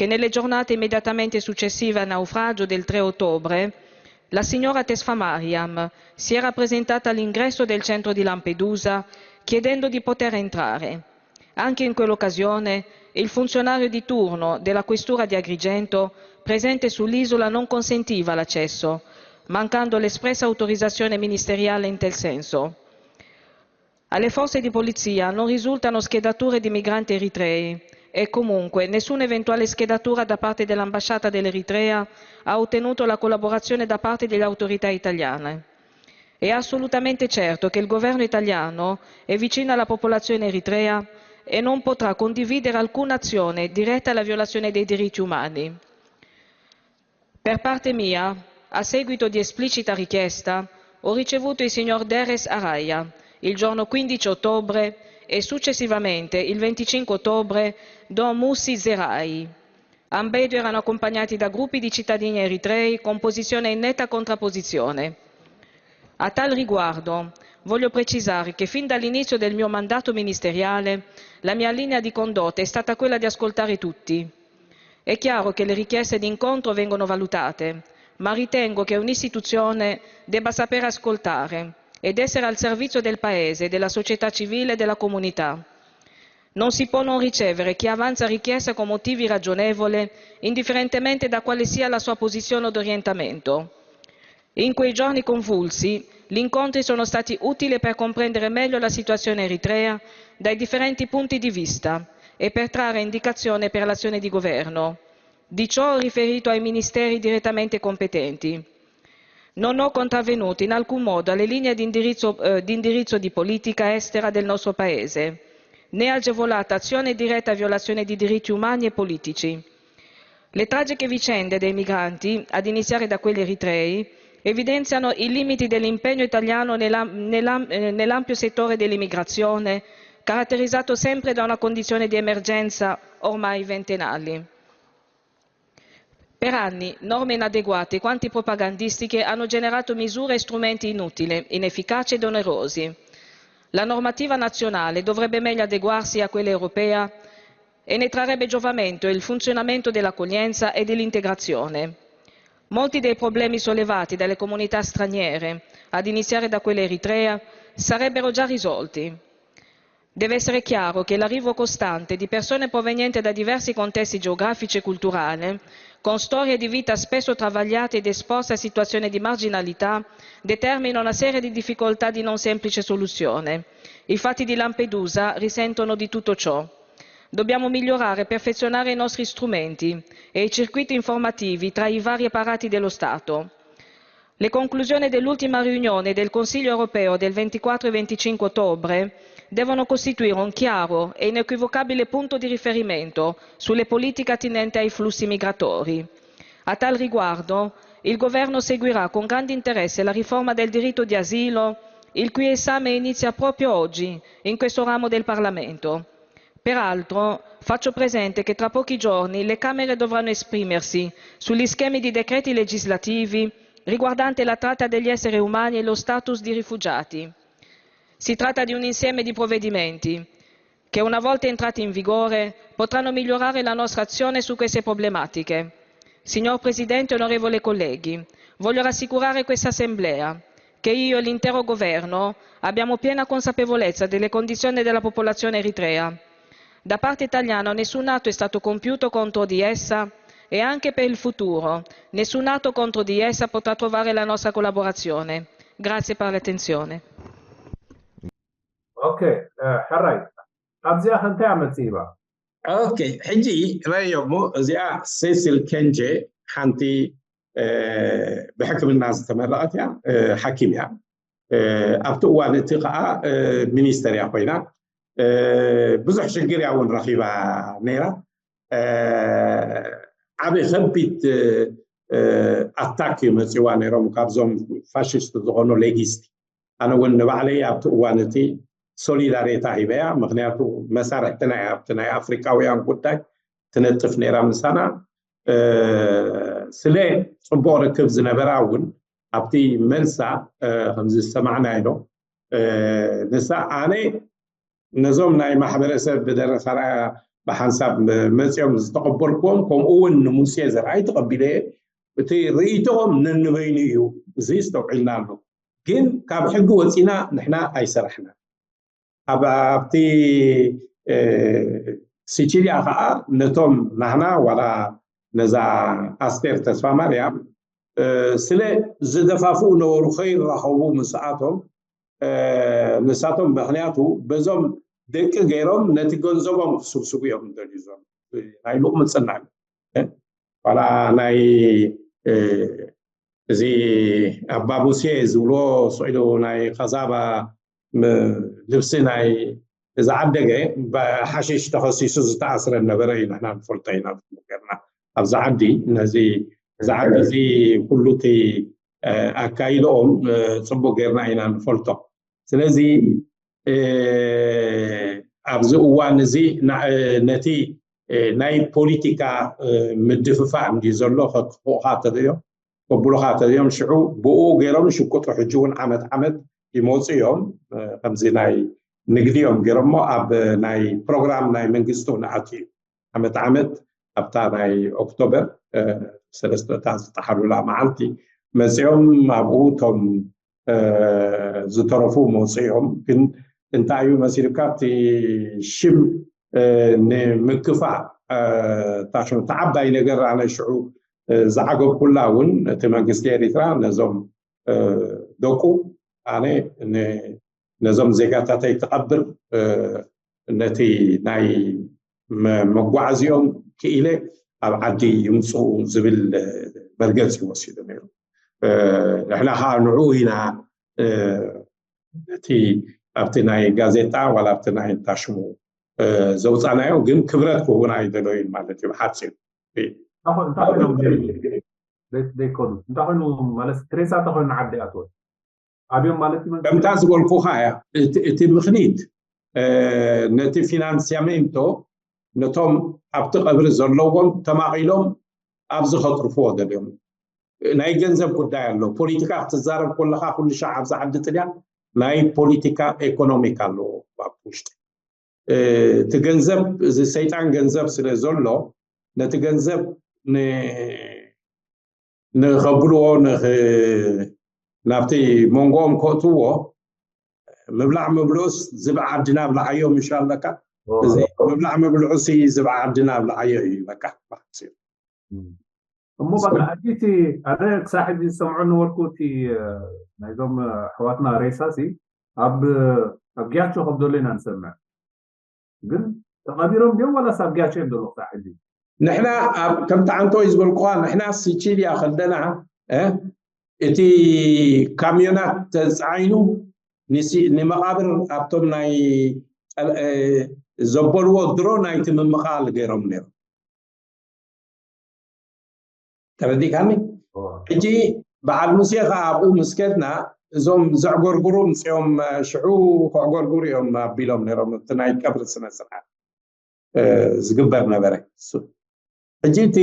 che nelle giornate immediatamente successive al naufragio del tre ottobre, la signora Tesfa Mariam si era presentata all'ingresso del centro di Lampedusa chiedendo di poter entrare. Anche in quell'occasione, il funzionario di turno della questura di Agrigento presente sull'isola non consentiva l'accesso, mancando l'espressa autorizzazione ministeriale in tal senso. Alle forze di polizia non risultano schedature di migranti eritrei e comunque nessuna eventuale schedatura da parte dell'ambasciata dell'Eritrea ha ottenuto la collaborazione da parte delle autorità italiane. È assolutamente certo che il governo italiano è vicino alla popolazione eritrea e non potrà condividere alcuna azione diretta alla violazione dei diritti umani. Per parte mia, a seguito di esplicita richiesta, ho ricevuto il signor Deres Araya il giorno quindici ottobre e successivamente, il venticinque ottobre, Don Musi Zerai. Ambedue erano accompagnati da gruppi di cittadini eritrei con posizione in netta contrapposizione. A tal riguardo, voglio precisare che fin dall'inizio del mio mandato ministeriale la mia linea di condotta è stata quella di ascoltare tutti. È chiaro che le richieste di incontro vengono valutate, ma ritengo che un'istituzione debba sapere ascoltare ed essere al servizio del Paese, della società civile e della comunità. Non si può non ricevere chi avanza richiesta con motivi ragionevoli, indifferentemente da quale sia la sua posizione o orientamento. In quei giorni convulsi, gli incontri sono stati utili per comprendere meglio la situazione eritrea dai differenti punti di vista e per trarre indicazione per l'azione di governo. Di ciò ho riferito ai ministeri direttamente competenti. Non ho contravvenuto in alcun modo alle linee di indirizzo, eh, di indirizzo di politica estera del nostro Paese, né agevolato azione diretta a violazione di diritti umani e politici. Le tragiche vicende dei migranti, ad iniziare da quelli eritrei, evidenziano i limiti dell'impegno italiano nell'am- nell'am- eh, nell'ampio settore dell'immigrazione, caratterizzato sempre da una condizione di emergenza ormai ventennali. Per anni norme inadeguate quanto propagandistiche hanno generato misure e strumenti inutili, inefficaci ed onerosi. La normativa nazionale dovrebbe meglio adeguarsi a quella europea e ne trarrebbe giovamento il funzionamento dell'accoglienza e dell'integrazione. Molti dei problemi sollevati dalle comunità straniere, ad iniziare da quella eritrea, sarebbero già risolti. Deve essere chiaro che l'arrivo costante di persone provenienti da diversi contesti geografici e culturali, con storie di vita spesso travagliate ed esposte a situazioni di marginalità, determina una serie di difficoltà di non semplice soluzione. I fatti di Lampedusa risentono di tutto ciò. Dobbiamo migliorare e perfezionare i nostri strumenti e i circuiti informativi tra i vari apparati dello Stato. Le conclusioni dell'ultima riunione del Consiglio europeo del ventiquattro e venticinque ottobre devono costituire un chiaro e inequivocabile punto di riferimento sulle politiche attinenti ai flussi migratori. A tal riguardo, il Governo seguirà con grande interesse la riforma del diritto di asilo, il cui esame inizia proprio oggi in questo ramo del Parlamento. Peraltro, faccio presente che tra pochi giorni le Camere dovranno esprimersi sugli schemi di decreti legislativi riguardante la tratta degli esseri umani e lo status di rifugiati. Si tratta di un insieme di provvedimenti che, una volta entrati in vigore, potranno migliorare la nostra azione su queste problematiche. Signor Presidente, onorevoli colleghi, voglio rassicurare questa Assemblea che io e l'intero Governo abbiamo piena consapevolezza delle condizioni della popolazione eritrea. Da parte italiana nessun atto è stato compiuto contro di essa e anche per il futuro nessun atto contro di essa potrà trovare la nostra collaborazione. Grazie per l'attenzione. ኦኬ፣ ሕራይ ኣብዚኣ ከ እንታይ ኣመፅእዋ? ኦኬ፣ ሕጂ ረዮ እሞ እዚኣ ሴሲል ኬንጄ ሓንቲ ብሕክምና ዝተመረቐት እያ፣ ሓኪም እያ። ኣብቲ እዋን እቲ ከዓ ሚኒስተር እያ ኮይና፣ ብዙሕ ሽግር እያ እውን ረኪባ ነይራ። ዓብ ከቢድ ኣታክ እዩ መፅዋ ነይሮም ካብዞም ፋሽስት ዝኾኑ ሌጊስት። ኣነ እውን ንባዕለይ ኣብቲ እዋን እቲ ሶሊዳሬታ ሂበያ፣ ምክንያቱ መሳርሕትና እያ ኣብቲ ናይ ኣፍሪካውያን ጉዳይ ትነጥፍ ነይራ ምሳና። ስለ ፅቡቅ ርክብ ዝነበራ እውን ኣብቲ መልሳ ከምዚ ዝሰማዕናዮ ንሳ ኣነ ነዞም ናይ ማሕበረሰብ ብደረሳ ብሓንሳብ መፅኦም ዝተቐበልኩዎም፣ ከምኡ እውን ንሙሴ ዘርኣይ ተቐቢለ እየ። እቲ ርእይቶኦም ነንበይኑ እዩ። እዚ ዝተውዒልና ኣሎ። ግን ካብ ሕጊ ወፂና ንሕና ኣይሰራሕና። ኣብ ኣብቲ ሲቺልያ ከዓ ነቶም ናህና ዋላ ነዛ ኣስቴር ተስፋ ማርያም ስለ ዝደፋፍኡ ነበሩ ከይራኸቡ ምስኣቶም። ንሳቶም ምክንያቱ በዞም ደቂ ገይሮም ነቲ ገንዘቦም ክስብስቡ እዮም ደልዩ ዘሎ። ናይ ሉቕ ምፅና እዩ። ዋላ ናይ እዚ ኣባ ሙሴ ዝብሎ ስኢሉ ናይ ከዛባ ልብሲ ናይ ዝዓደገ ብሓሽሽ ተኸሲሱ ዝተኣስረ ነበረ እዩ። ንሕና ንፈልጦ ኢና ገርና ኣብዚ ዓዲ ነዚ እዚ ዓዲ እዚ ኩሉ እቲ ኣካይድኦም ፅቡቅ ገርና ኢና ንፈልጦ። ስለዚ ኣብዚ እዋን እዚ ነቲ ናይ ፖለቲካ ምድፍፋእ እንዲ ዘሎ ከጥፍኡካ ተደዮም ከብሉካ ተደዮም ሽዑ ብኡ ገይሮም ሽቁጡ ሕጂ እውን ዓመት ዓመት ይመፁ እዮም። ከምዚ ናይ ንግዲ እዮም ገይሮሞ ኣብ ናይ ፕሮግራም ናይ መንግስቲ እውን ኣትዩ ዓመት ዓመት ኣብታ ናይ ኦክቶበር ሰለስተታ ዝጠሓሉላ መዓልቲ መፅኦም ኣብኡ እቶም ዝተረፉ መውፅኦም ግን እንታይ እዩ መሲልካ እቲ ሽም ንምክፋእ ታሽሙ ተዓባይ ነገር ኣነ ሽዑ ዝዓገብኩላ እውን እቲ መንግስቲ ኤሪትራ ነዞም ደቁ ኣነ ነዞም ዜጋታተይ ክቐብር ነቲ ናይ መጓዓዚኦም ክኢለ ኣብ ዓዲ ይምፅኡ ዝብል መርገፂ ወሲዱ ነይሩ። ንሕና ከዓ ንዑ ኢና እቲ ኣብቲ ናይ ጋዜጣ ዋላ ኣብቲ ናይ ታሽሙ ዘውፃናዮ ግን ክብረት ክህቡና ኣይደለዩን ማለት እዩ። ብሓፂሩ ዘይኮኑ እንታይ ኮይኑ ማለት ትሬሳ ተኮይኑ ዓዲ ኣትወ ኣብዮም ማለት እዩ። ከምታ ዝበልኩካ እያ እቲ ምክኒት ነቲ ፊናንሲያሜንቶ ነቶም ኣብቲ ቀብሪ ዘለዎም ተማቒሎም ኣብዚ ከጥርፍዎ ደልዮም ናይ ገንዘብ ጉዳይ ኣሎ። ፖለቲካ ክትዛረብ ከለካ ኩሉ ሻዕ ኣብዚ ዓዲ ጥልያ ናይ ፖለቲካ ኤኮኖሚክ ኣለዎ ኣብ ውሽጢ እቲ ገንዘብ እዚ ሰይጣን ገንዘብ ስለ ዘሎ ነቲ ገንዘብ ንኸብልዎ ናብቲ መንጎኦም ከእትዎ ምብላዕ ምብልዑስ ዝብዓ ዓድና ብልዓዮ ምሽ ኣለካ። እዚ ምብላዕ ምብልዑሲ ዝብዓ ዓድና ብልዓዮ እዩ በቃ። እሞ በቃ ሕጂቲ ኣነ ክሳብ ሕጂ ዝሰምዖ ነበርኩ እቲ ናይዞም ኣሕዋትና ሬሳ ሲ ኣብ ኣብ ግያቸው ከም ዘሎ ኢና ንሰምዕ። ግን ተቐቢሮም ድዮም ዋላስ ኣብ ግያቸው እዮም ዘሎ ክሳብ ሕጂ? ንሕና ኣብ ከምቲ ዓንተወይ ዝበልኩኻ ንሕና ሲቺልያ ከለና እቲ ካሚዮናት ተፃዒኑ ንመቓብር ኣብቶም ናይ ዘበልዎ ድሮ ናይቲ ምምቓል ገይሮም ነይሮም። ተረዲካኒ? ሕጂ በዓል ሙሴ ከዓ ኣብኡ ምስ ከድና እዞም ዘዕጎርጉሩ ምፅኦም ሽዑ ከዕጎርጉሩ እዮም ኣቢሎም ነይሮም እቲ ናይ ቀብሪ ስነ ስርዓት ዝግበር ነበረ። ሕጂ እቲ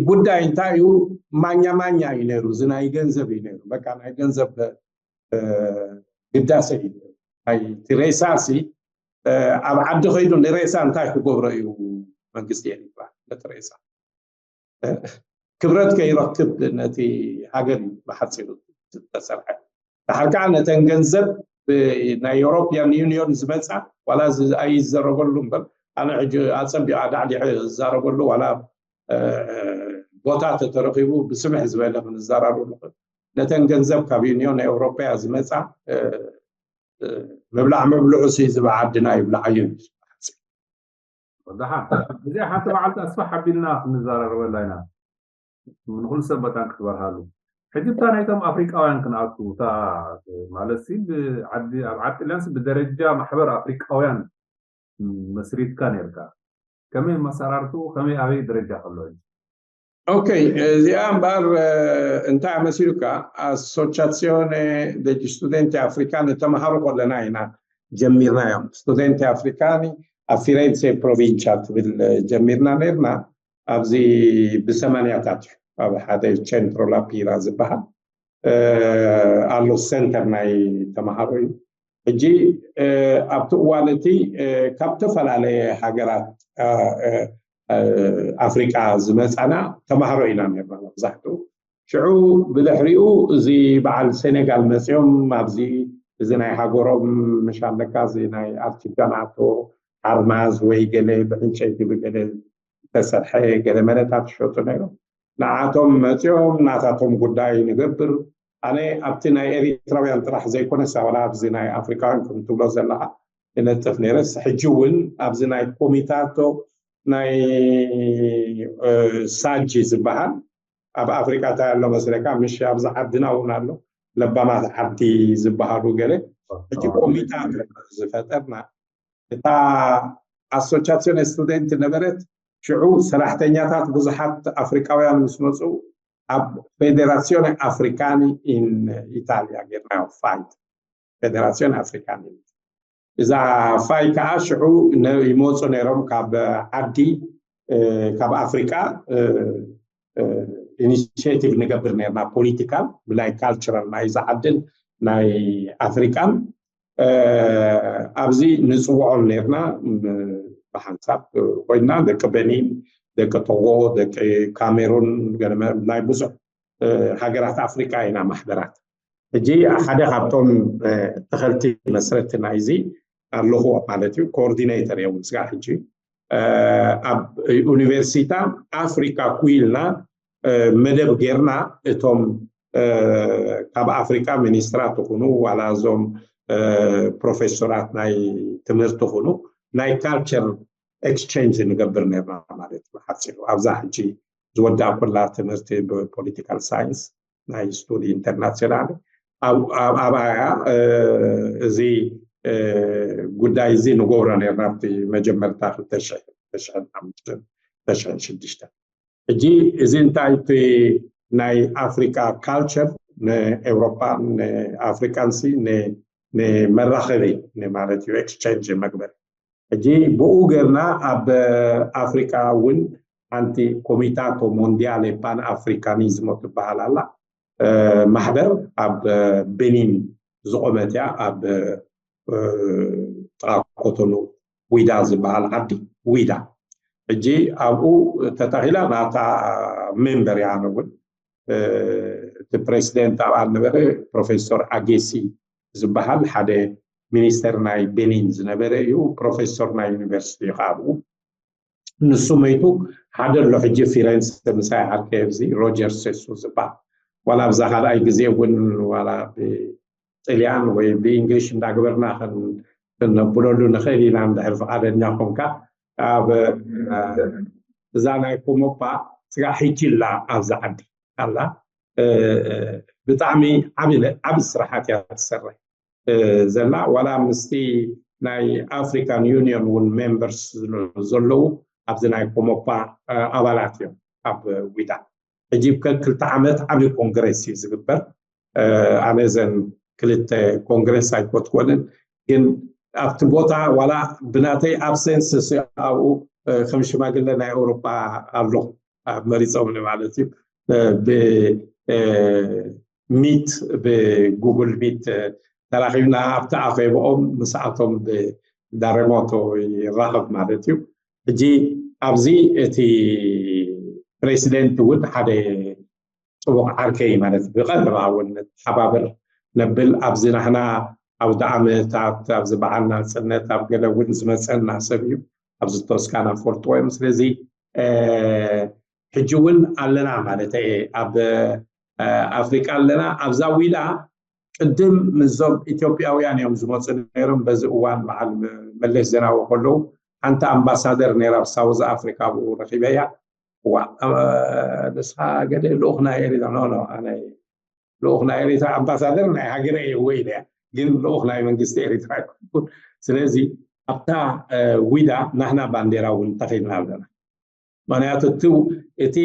ጉዳይ እንታይ እዩ? ማኛ ማኛ እዩ ነይሩ፣ እዚ ናይ ገንዘብ እዩ ነይሩ። በቃ ናይ ገንዘብ ግዳሰ እዩ ነይሩ። ናይ እቲ ሬሳ ሲ ኣብ ዓዲ ከይዱ ንሬሳ እንታይ ክገብሮ እዩ መንግስቲ ኤርትራ ነቲ ሬሳ? ክብረት ከይረክብ ነቲ ሃገር እዩ ብሓፂሩ ዝተሰርሐ። ድሓር ከዓ ነተን ገንዘብ ናይ ኤውሮፒያን ዩኒዮን ዝመፃ ዋላ ኣይዘረበሉ እምበር ኣነ ሕጂ ኣፀቢቐ ዳዕዲዐ ዝዛረበሉ ዋላ ቦታ ተተረኪቡ ብስምሕ ዝበለ ክንዘራረብ ንኽእል። ነተን ገንዘብ ካብ ዩኒዮን ኤውሮፓያ ዝመፃ ምብላዕ ምብልዑ ሲ ዝብዓ ዓድና ይብልዓዮ እዩ። ደሓን እዚኣ ሓንቲ በዓልቲ ኣስፋሕ ኣቢልና ክንዘራረበላ ኢና። ንኩሉ ሰብ መታን ክትበርሃሉ። ሕጂ እታ ናይቶም ኣፍሪቃውያን ክንኣቱ እታ ማለት ሲ ብዓዲ ኣብ ዓዲ ጥልያን ሲ ብደረጃ ማሕበር ኣፍሪቃውያን መስሪትካ ነርካ። ከመይ መሰራርትኡ ከመይ ኣበይ ደረጃ ከሎ ሕጂ? ኦኬ እዚኣ እምበኣር እንታይ መሲሉካ ኣሶቻሲዮነ ደጅ ስቱደንቲ ኣፍሪካ ንተምሃሮ ከለና ኢና ጀሚርናዮም። ስቱደንቲ ኣፍሪካኒ ኣብ ፊሬንሴ ፕሮቪንቻ ትብል ጀሚርና ነርና ኣብዚ ብሰማንያታት እዩ ኣብ ሓደ ቸንትሮ ላፒራ ዝበሃል ኣሎ ሰንተር ናይ ተምሃሮ እዩ። ሕጂ ኣብቲ እዋን እቲ ካብ ዝተፈላለየ ሃገራት ኣፍሪቃ ዝመፃና ተማሃሮ ኢና ነርና መብዛሕትኡ። ሽዑ ብድሕሪኡ እዚ በዓል ሴኔጋል መፅኦም ኣብዚ እዚ ናይ ሃገሮም ምሻለካ እዚ ናይ ኣርቲጃናቶ ኣርማዝ ወይ ገለ ብዕንጨይቲ ብገለ ዝተሰርሐ ገለ መለታት ይሸጡ ነይሮም። ንዓቶም መፅኦም ናታቶም ጉዳይ ንገብር። ኣነ ኣብቲ ናይ ኤሪትራውያን ጥራሕ ዘይኮነስ ዋላ ኣብዚ ናይ ኣፍሪካውያን ከም ትብሎ ዘለካ ይነጥፍ ነይረስ ሕጂ እውን ኣብዚ ናይ ኮሚታቶ ናይ ሳጂ ዝበሃል ኣብ ኣፍሪካ እንታይ ኣሎ መስለካ? ምሽ ኣብዚ ዓድና እውን ኣሎ ለባማት ዓዲ ዝበሃሉ ገለ ሕጂ ኮሚታቶ ዝፈጠርና እታ ኣሶቻሲዮን ስቱደንት ነበረት። ሽዑ ሰራሕተኛታት ብዙሓት ኣፍሪቃውያን ምስ መፁ ኣብ ፌዴራሲዮን ኣፍሪካኒ ኢን ኢታሊያ ጌርናዮ ፋይት። ፌዴራሲዮን ኣፍሪካኒ እዛ ፋይ ከዓ ሽዑ ይመፁ ነይሮም ካብ ዓዲ ካብ ኣፍሪቃ ኢኒሽቲቭ ንገብር ነርና ፖሊቲካል ብናይ ካልቸራል ናይ ዝዓድን ናይ ኣፍሪቃን ኣብዚ ንፅውዖም ነርና ብሓንሳብ ኮይና ደቂ በኒን ደቂ ቶጎ ደቂ ካሜሩን ናይ ብዙሕ ሃገራት ኣፍሪቃ ኢና ማሕበራት ሕጂ ሓደ ካብቶም ተኸልቲ መስረቲ ናይዚ ኣለኹ ማለት እዩ ኮኦርዲኔተር እዮም ስጋ ሕጂ ኣብ ዩኒቨርሲታ ኣፍሪካ ኩልና መደብ ጌርና እቶም ካብ ኣፍሪካ ሚኒስትራት ይኹኑ ዋላ እዞም ፕሮፌሰራት ናይ ትምህርቲ ይኹኑ ናይ ካልቸር ኤክስቸንጅ ንገብር ነርና ማለት እዩ ሓፂሩ ኣብዛ ሕጂ ዝወዳእኩላ ትምህርቲ ብፖለቲካል ሳይንስ ናይ ስቱዲ ኢንተርናሽናል ኣብኣያ እዚ ጉዳይ እዚ ንገብሮ ነርና ኣብቲ መጀመርታ ክልተ ሽሕን ሓሙሽተን ክልተ ሽሕን ሽዱሽተን ሕጂ እዚ እንታይ እቲ ናይ ኣፍሪካ ካልቸር ንኤውሮፓ ንኣፍሪካንሲ ንመራኸቢ ማለት እዩ ኤክስቸንጅ መግበሪ ሕጂ ብኡ ገርና ኣብ ኣፍሪካ እውን ሓንቲ ኮሚታቶ ሞንዲያሌ ፓን ኣፍሪካኒዝሞ ትበሃል ኣላ ማሕበር ኣብ ቤኒን ዝቆመት እያ ኣብ ጥቃ ኮቶኑ ዊዳ ዝበሃል ዓዲ ዊዳ ሕጂ ኣብኡ ተታኺላ ናታ ሜምበር እያ ኣነ እውን እቲ ፕሬዚደንት ኣብኣ ነበረ ፕሮፌሰር ኣጌሲ ዝበሃል ሓደ ሚኒስተር ናይ ቤኒን ዝነበረ እዩ ፕሮፌሰር ናይ ዩኒቨርሲቲ ካብኡ ንሱ መይቱ ሓደ ኣሎ ሕጂ ፊረንስ ምሳይ ዓርከይ ኣብዚ ሮጀር ሴሱ ዝበሃል ዋላ ኣብዛ ካልኣይ ግዜ እውን ዋላ ብጥልያን ወይ ብእንግሊሽ እንዳገበርና ክነብለሉ ንኽእል ኢና እንድሕር ፍቃደኛ ኮንካ ኣብ እዛ ናይ ኮሞፓ ስጋ ሕጂ ላ ኣብዚ ዓዲ ኣላ ብጣዕሚ ዓቢ ስራሓት እያ ትሰርሕ ዘላ ዋላ ምስቲ ናይ ኣፍሪካን ዩኒዮን እውን ሜምበርስ ዘለዉ ኣብዚ ናይ ኮሞፓ ኣባላት እዮም ኣብ ዊዳ ሕጂ ከክልተ ዓመት ዓብዪ ኮንግረስ እዩ ዝግበር ኣነ ዘን ክልተ ኮንግረስ ኣይኮትኮንን ግን ኣብቲ ቦታ ዋላ ብናተይ ኣብሰንስ ኣብኡ ከም ሽማግለ ናይ ኤውሮፓ ኣሎ መሪፆምኒ ማለት እዩ ብሚት ብጉግል ሚት ተራኺብና ኣብቲ ኣኼብኦም ምስኣቶም ብዳረሞቶ ይራኸብ ማለት እዩ ሕጂ ኣብዚ እቲ ፕሬዚደንት እውን ሓደ ፅቡቅ ዓርከይ ማለት ብቀረባ እውን ንተሓባበር ነብል ኣብዚ ናህና ኣብ ዳዓመታት ኣብዚ በዓል ናፅነት ኣብ ገለ እውን ዝመፀና ሰብ እዩ ኣብዚ ቶስካና ፈልጥዎ እዮም ስለዚ ሕጂ እውን ኣለና ማለት ኣብ ኣፍሪቃ ኣለና ኣብዛ ዊዳ ቅድም ምዞም ኢትዮጵያውያን እዮም ዝመፁ ነይሮም በዚ እዋን በዓል መለስ ዜናዊ ከለዉ ሓንቲ ኣምባሳደር ነይራ ኣብ ሳውዝ ኣፍሪካ ብኡ ረኪበያ ዋ ንስኻ ገለ ልኡኽ ናይ ኤሪትራ ኖ ኖ ኣነ ልኡኽ ናይ ኤሪትራ ኣምባሳደር ናይ ሃገረ እየ ወይ ኢለያ ግን ልኡኽ ናይ መንግስቲ ኤሪትራ ኣይኮንኩን ስለዚ ኣብታ ዊዳ ናህና ባንዴራ እውን ተኺልና ኣለና ምክንያቱ እቲ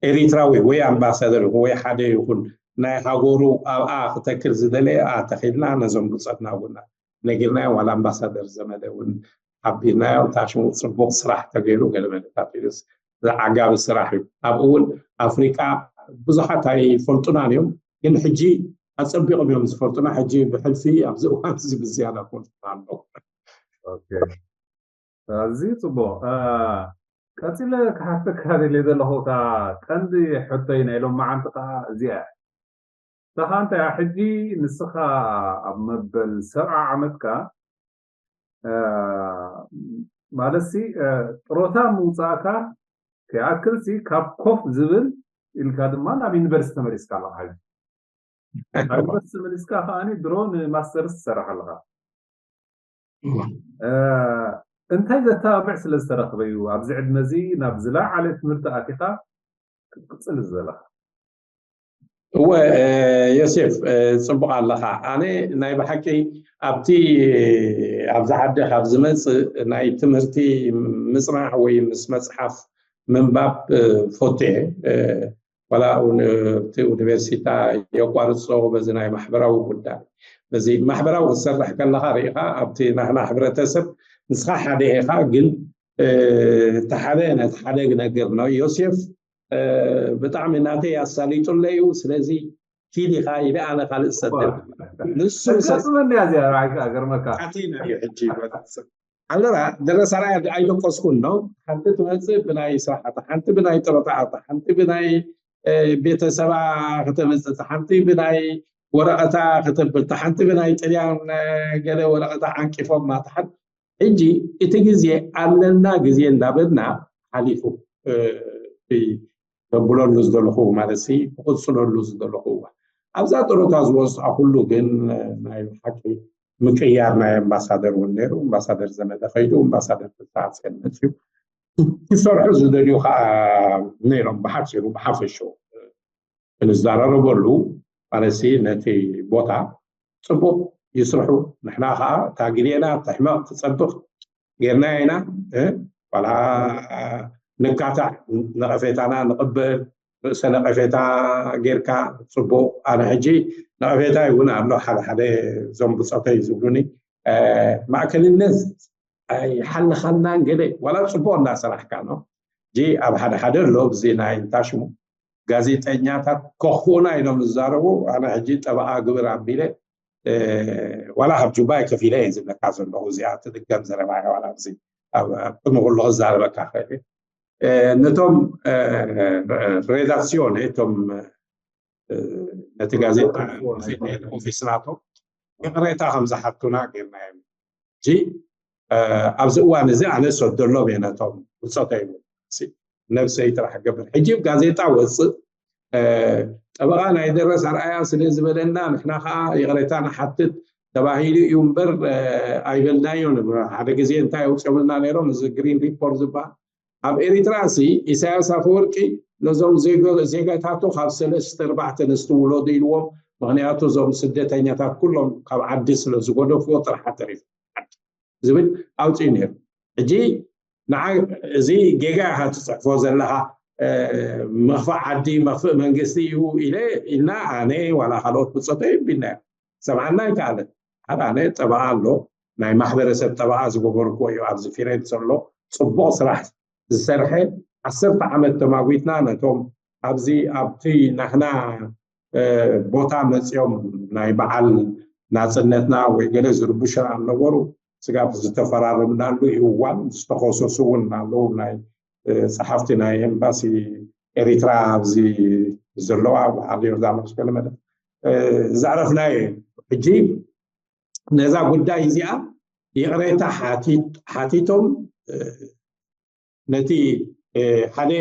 ኤሪትራዊ ወይ ኣምባሳደር ይኹን ወይ ሓደ ይኹን ናይ ሃገሩ ኣብኣ ክተክል ዝደለየ ኣተኺልና ነዞም ብፀትና እውን ነጊርናዮ ዋላ ኣምባሳደር ዘመደ እውን ሓቢርናዮ እታ ሽሙ ፅቡቅ ስራሕ ተገይሩ ገለ መለታት ኢሉስ ዓጋቢ ስራሕ እዩ ኣብኡ እውን ኣፍሪቃ ብዙሓት ኣይፈልጡናን እዮም ግን ሕጂ ኣፀቢቆም እዮም ዝፈልጡና ሕጂ ብሕልፊ ኣብዚ እዋን እዚ ብዝያዳ ፈልጡና ኣለዉ ኣዝዩ ጽቡቕ። ቀጺለ ክሓተካ ደልየ ዘለኹ፣ እታ ቀንዲ ሕቶይ ናይ ሎማዓንቲ ከኣ እዚኣ እያ። እታ ከኣ እንታይ እያ? ሕጂ ንስኻ ኣብ መበል ሰብዓ ዓመትካ፣ ማለትሲ፣ ጥሮታ ምውጻእካ ከይኣክልሲ፣ ካብ ኮፍ ዝብል ኢልካ ድማ ናብ ዩኒቨርሲቲ ተመሊስካ ኣለኻ። ሕጂ ኣብ ዩኒቨርሲቲ ተመሊስካ ከኣ ድሮ ንማስተርስ ትሰርሕ ኣለኻ። እንታይ ዘተባብዕ ስለ ዝተረኽበ እዩ ኣብዚ ዕድመ እዚ ናብ ዝለዓለ ትምህርቲ ኣቲኻ ክትቅጽል ዘለኻ? እወ፣ ዮሴፍ፣ ጽቡቕ ኣለኻ። ኣነ ናይ ብሓቂ ኣብቲ ኣብዚ ዓዲ ካብ ዝመጽእ ናይ ትምህርቲ ምጽናዕ ወይ ምስ መጽሓፍ ምንባብ ፈትየ፣ ዋላ እቲ ዩኒቨርሲታ የቋርጾ በዚ ናይ ማሕበራዊ ጉዳይ፣ በዚ ማሕበራዊ ክትሰርሕ ከለኻ ርኢኻ ኣብቲ ናህና ሕብረተሰብ ንስኻ ሓደ ኢኻ፣ ግን እቲ ሓደ ነቲ ሓደ ክነግር ነው። ዮሴፍ ብጣዕሚ ናተይ ኣሳሊጡለይ እዩ። ስለዚ ኪድ ኢኻ ኢለ ኣነ ካልእ ዝሰደድ ንሱ ገርመካ ኣቲና እዩ ሕጂ ኣለራ ደረሳ ራያ ኣይደቆስኩን ነው። ሓንቲ ትመፅእ ብናይ ስራሕ፣ እታ ሓንቲ ብናይ ጥሮታ፣ እታ ሓንቲ ብናይ ቤተሰባ ክተምፅእ፣ እታ ሓንቲ ብናይ ወረቐታ ክተብል፣ እታ ሓንቲ ብናይ ጥልያን ገለ ወረቐታ ዓንቂፎም ማትሓት። ሕጂ እቲ ግዜ ኣለና ግዜ እንዳበልና ሓሊፉ ተብለሉ ዝደለኹ ማለት ሲ ክቕፅለሉ ዝደለኹ እዋ ኣብዛ ጥሮታ ዝወፅኣ ኩሉ ግን ናይ ሓቂ ምቅያር ናይ ኣምባሳደር እውን ነይሩ። ኣምባሳደር ዘመደ ከይዱ ኣምባሳደር ፍትሓ መፅዩ ክሰርሑ ዝደልዩ ከዓ ነይሮም። ብሓፂሩ ብሓፈሽኡ ክንዘራረበሉ ማለትሲ ነቲ ቦታ ፅቡቅ ይስርሑ። ንሕና ከዓ እታ ግዜና ትሕመቅ ትፀብቅ ጌርና ኢና። ዋላ ንካታዕ ነቐፌታና ንቕበል ርእሰ ነቐፌታ ጌርካ ፅቡቕ። ኣነ ሕጂ ነቐፌታ እውን ኣሎ ሓደ ሓደ እዞም ብፆተይ ዝብሉኒ ማእከልነት ኣይሓለኻልናን ገለ ዋላ ፅቡቕ እናሰራሕካ ነው። ሕጂ ኣብ ሓደ ሓደ ኣሎ ብዚ ናይ እንታይ ሽሙ ጋዜጠኛታት ከኽፉኡና ኢሎም ዝዛረቡ ኣነ ሕጂ ጠበቓ ግብር ኣቢለ ዋላ ካብ ጁባይ ከፊለ እየ ዝብለካ ዘለኹ። እዚኣ ትድገም ዘረባ እያ ዋላ ኣብዚ ኣብ ቅድሚ ኩሉ ክዛረበካ ክእል ነቶም ሬዳክሲዮን እቶም ነቲ ጋዜጣ ኦፊስ ናቶም ይቕሬታ ከም ዝሓቱና ጌርና እዮም። ሕጂ ኣብዚ እዋን እዚ ኣነ ሰደሎም እየ ነቶም ብፆተይ ነብሰይ ጥራሕ ገብር። ሕጂ ጋዜጣ ወፅእ ጠበቓ ናይ ደረስ ኣርኣያ ስለ ዝበለና ንሕና ከዓ ይቕሬታ ንሓትት ተባሂሉ እዩ እምበር ኣይበልናዮን። ሓደ ግዜ እንታይ ኣውፅኦምልና ነይሮም እዚ ግሪን ሪፖርት ዝበሃል ኣብ ኤሪትራ ሲ ኢሳያስ ኣፈወርቂ ነዞም ዜጋታቱ ካብ ሰለስተ ኣርባዕተ ንስቲ ውለዱ ኢልዎም። ምክንያቱ እዞም ስደተኛታት ኩሎም ካብ ዓዲ ስለ ዝገደፍዎ ጥራሕ ተሪፉ ዝብል ኣውፅኡ ነይሩ። ሕጂ ንዓ እዚ ጌጋ ኢኻ ትፅሕፎ ዘለኻ መኽፍእ ዓዲ መኽፍእ መንግስቲ እዩ ኢለ ኢልና ኣነ ዋላ ካልኦት ብፆተይ ቢልና ሰብዓና ኣይከኣለን። ሓደ ኣነ ጠበቓ ኣሎ ናይ ማሕበረሰብ ጠበቓ ዝገበርኩዎ እዩ ኣብዚ ፊሬንስ ዘሎ ፅቡቕ ስራሕ ዝሰርሐ ዓሰርተ ዓመት ተማጒትና ነቶም ኣብዚ ኣብቲ ናህና ቦታ መፅኦም ናይ በዓል ናፅነትና ወይ ገለ ዝርብሹ ኣለነበሩ ስጋብ ዝተፈራረምናሉ እዩ እዋን ዝተኸሰሱ እውን ኣለዉ ናይ ፀሓፍቲ ናይ ኤምባሲ ኤሪትራ ኣብዚ ዘለዋ በዓል ዮርዳኖስ ገለመለ ዘዕረፍናዮ እዩ። ሕጂ ነዛ ጉዳይ እዚኣ ይቕሬታ ሓቲቶም ነቲ ሓደ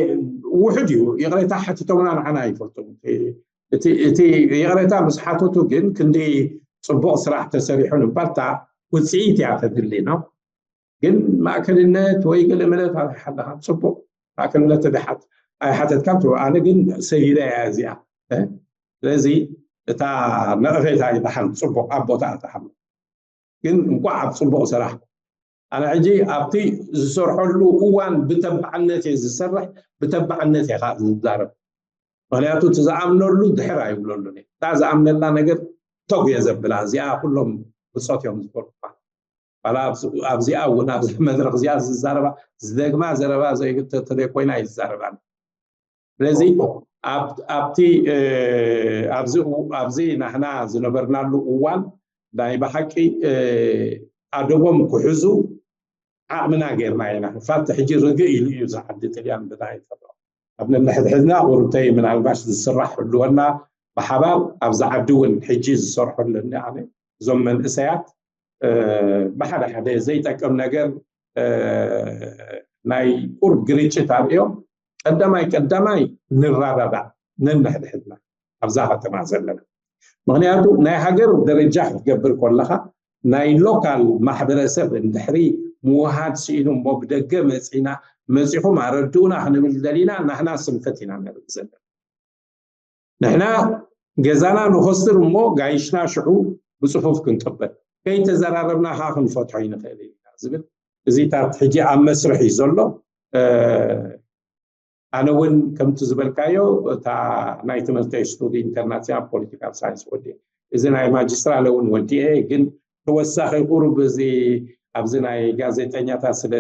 ውሕድ እዩ ይቕሬታ ሓቲቶምና ንዓና ኣይፈልጡም። እቲ ይቕሬታ ምስ ሓተቱ ግን ክንዲ ፅቡቕ ስራሕ ተሰሪሑ ንባልታ ውፅኢት እያ ተድሊ ነው። ግን ማእከልነት ወይ ገለ መለት ኣይሓለኻን ፅቡቕ ማእከልነት ድሓት ኣይሓተትካን ትብሎ ኣነ ግን ሰዲደ እያ እዚኣ። ስለዚ እታ ነቐፌታ ይበሓል ፅቡቕ ኣብ ቦታ እተሓሉ ግን እንኳዕ ኣብ ፅቡቕ ስራሕ ኣነ ሕጂ ኣብቲ ዝሰርሐሉ እዋን ብተባዕነት እየ ዝሰርሕ ብተባዕነት እየ ከዓ ዝዛረብ። ምክንያቱ እቲ ዝኣምነሉ ድሕር ኣይብለሉን እየ እታ ዝኣምነላ ነገር ተጉየ ዘብላ እዚኣ ኩሎም ብፆት እዮም ዝፈልጡዋ። ኣብዚኣ እውን ኣብዚ መድረክ እዚኣ ዝዛረባ ዝደግማ ዘረባ ዘይተለይ ኮይና ይዛረባ። ስለዚ ኣብቲ ኣብዚ ናህና ዝነበርናሉ እዋን ናይ ብሓቂ ኣደቦም ክሕዙ ዓቕምና ጌርና ኢና። ፋት ሕጂ ርግእ ኢሉ እዩ ዝዓዲ ጥልያን ብናይ ተብሎ ኣብ ነንሕድሕድና ቁርብተይ ምናልባሽ ዝስራሕ ህልወና ብሓባር ኣብዚ ዓዲ እውን ሕጂ ዝሰርሑ ኣለኒ ኣነ እዞም መንእሰያት ብሓደ ሓደ ዘይጠቅም ነገር ናይ ቁርብ ግርጭት ኣርእዮም ቀዳማይ ቀዳማይ ንራዳዳእ ነንሕድሕድና ኣብዛ ከተማ ዘለና ምክንያቱ ናይ ሃገር ደረጃ ክትገብር ከለካ ናይ ሎካል ማሕበረሰብ እንድሕሪ ምውሃድ ስኢኑ እሞ ብደገ መፂና መፂኹም ኣረድኡና ክንብል ደሊና ናህና ስንፈት ኢና ነርኢ ዘለና ንሕና ገዛና ንኸስር እሞ ጋይሽና ሽዑ ብፅፉፍ ክንቅበል ከይተዘራረብና ከዓ ክንፈትሖ ይንኽእል ኢና ዝብል እዚታት ሕጂ ኣብ መስርሕ እዩ ዘሎ ኣነ እውን ከምቲ ዝበልካዮ እታ ናይ ትምህርተይ ስቱዲ ኢንተርናሽናል ፖለቲካል ሳይንስ ወዲኤ እዚ ናይ ማጅስትራለ እውን ወዲኤ ግን ተወሳኺ ቁሩብ እዚ ኣብዚ ናይ ጋዜጠኛታት ስለ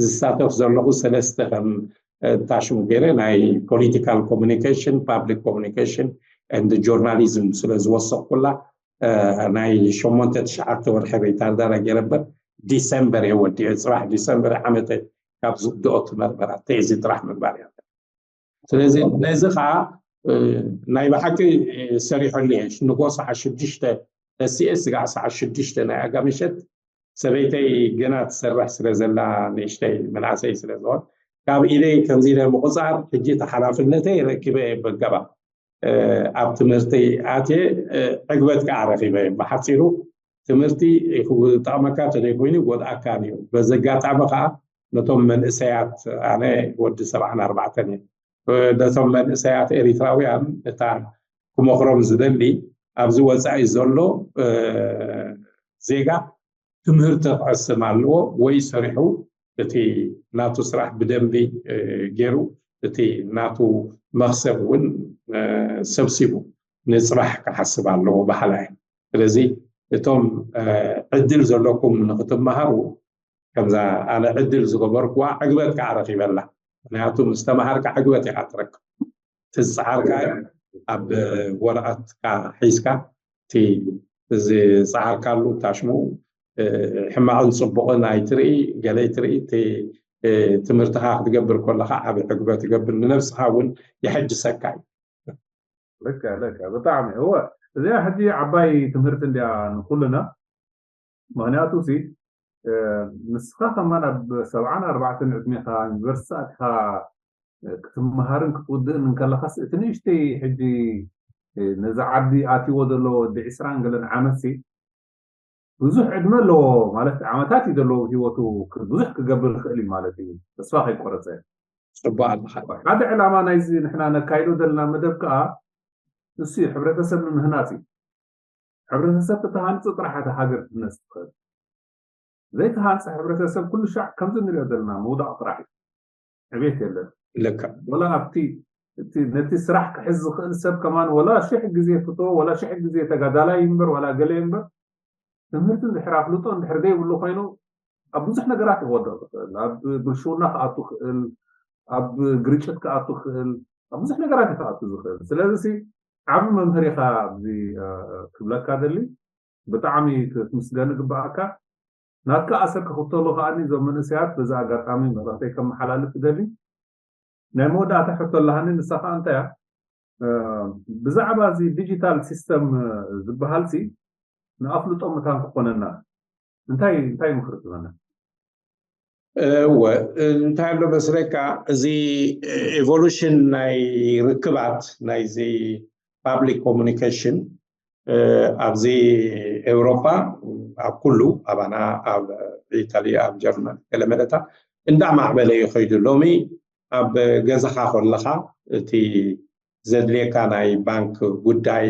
ዝሳተፍ ዘለኹ ሰለስተ ከም ታሽሙ ገይረ ናይ ፖለቲካል ኮሚኒኬሽን ፓብሊክ ኮሚኒኬሽን ን ጆርናሊዝም ስለ ዝወሰኩላ ናይ ሸሞንተ ትሽዓተ ወርሒ ሪታርዳራ ገይረ በር ዲሰምበር እየ ወዲኤ ፅባሕ ዲሰምበር ዓመተ ካብ ዝውድኦ ትመርመራ ተዚ ጥራሕ ምግባር እያ ስለዚ ነዚ ከዓ ናይ ብሓቂ ሰሪሖሉ እየ ንጎ ሰዓ ሽዱሽተ ተሲኤ ስጋዕ ሰዓ ሽዱሽተ ናይ ኣጋ ምሸት ሰበይተይ ገና ትሰርሕ ስለ ዘላ ንእሽተይ ምናእሰይ ስለ ዝኾን ካብ ኢደይ ከምዚ ኢለ ምቁፃር ሕጂ ተሓላፍነተይ ረኪበ በገባ ኣብ ትምህርቲ ኣትየ ዕግበት ከዓ ረኪበ ብሓፂሩ ትምህርቲ ክጠቕመካ ተዘይኮይኑ ጎድኣካን እዩ በዚ ኣጋጣሚ ከዓ ነቶም መንእሰያት ኣነ ወዲ ሰብዓን ኣርባዕተን እየ ነቶም መንእሰያት ኤሪትራውያን እታ ክመክሮም ዝደሊ ኣብዚ ወፃኢ ዘሎ ዜጋ ትምህርቲ ክቐስም ኣለዎ ወይ ሰሪሑ እቲ ናቱ ስራሕ ብደንቢ ገይሩ እቲ ናቱ መክሰብ እውን ሰብሲቡ ንፅባሕ ክሓስብ ኣለዎ በሓላ እየ ስለዚ እቶም ዕድል ዘለኩም ንክትመሃሩ ከምዛ ኣነ ዕድል ዝገበርኩዋ ዕግበት ከዓ ረኪበላ ምክንያቱ ምስ ተምሃርካ ዕግበት ኢካ ትረክብ ትዝፅዓርካ ኣብ ወረቐትካ ሒዝካ እቲ ዝፀዓርካሉ ታሽሙ ሕማቕን ፅቡቕን ኣይትርኢ ገለ ኣይትርኢ እቲ ትምህርትኻ ክትገብር ከለካ ዓብ ዕግበት ትገብር ንነብስኻ እውን የሐድሰካ እዩ ልክ ልክ ብጣዕሚ እወ እዚኣ ሕጂ ዓባይ ትምህርቲ እንዲያ ንኩልና ምክንያቱ ሲ ንስኻ ከማን ኣብ ሰብዓን ኣርባዕተን ዕድሜኻ ዩኒቨርሲቲ ኣትኻ ክትመሃርን ክትውድእን እንከለኻስ እቲ ንእሽተይ ሕጂ ነዚ ዓዲ ኣትዎ ዘሎ ወዲ ዕስራን ገለን ዓመት ሲ ብዙሕ ዕድመ ኣለዎ ማለት ዓመታት እዩ ዘለዎ ህይወቱ ብዙሕ ክገብር ይኽእል እዩ ማለት እዩ ተስፋ ከይቆረፀ ፅቡቅ ኣለካ ሓደ ዕላማ ናይዚ ንሕና ነካይዶ ዘለና መደብ ከዓ እሱ እዩ ሕብረተሰብ ንምህናፅ እዩ ሕብረተሰብ ተተሃንፁ ጥራሕ እታ ሃገር ትህነፅ ትኽእል ዘይተሃንፀ ሕብረተሰብ ኩሉ ሻዕ ከምዚ ንሪኦ ዘለና ምውዳቕ ጥራሕ እዩ ዕቤት የለን ልካ ወላ ኣብቲ እቲ ነቲ ስራሕ ክሕዝ ዝኽእል ሰብ ከማን ወላ ሽሕ ግዜ ፍቶ ወላ ሽሕ ግዜ ተጋዳላይ እምበር ዋላ ገለ እምበር ትምህርቲ እንድሕር ኣፍልጦ እንድሕር ዘይብሉ ኮይኑ ኣብ ብዙሕ ነገራት ክወድቕ ዝኽእል ኣብ ብልሽውና ክኣቱ ክእል ኣብ ግርጭት ክኣቱ ክእል ኣብ ብዙሕ ነገራት ክኣቱ ዝኽእል ስለዚ ዓብ መምህር ኢኻ ኣብዚ ክብለካ ደሊ ብጣዕሚ ክትምስገን ግበኣካ ናትካ ኣሰር ክኽተሉ ከኣኒ እዞም መንእሰያት በዚ ኣጋጣሚ መልእኽተይ ከመሓላልፍ ደሊ ናይ መወዳእታ ሕቶ ኣለሃኒ ንሳ ከዓ እንታይ እያ ብዛዕባ እዚ ዲጂታል ሲስተም ዝበሃል ሲ ንኣፍልጦ ምታን ክኾነና እንታይ እንታይ ምክሪ ትበና እወ እንታይ ኣሎ መስለካ እዚ ኤቮሉሽን ናይ ርክባት ናይዚ ፓብሊክ ኮሙኒኬሽን ኣብዚ ኤውሮፓ ኣብ ኩሉ ኣባና ኣብ ኢታሊ ኣብ ጀርመን ገለመለታ እንዳማዕበለ እዩ ከይዱ ሎሚ ኣብ ገዛኻ ከለኻ እቲ ዘድልየካ ናይ ባንክ ጉዳይ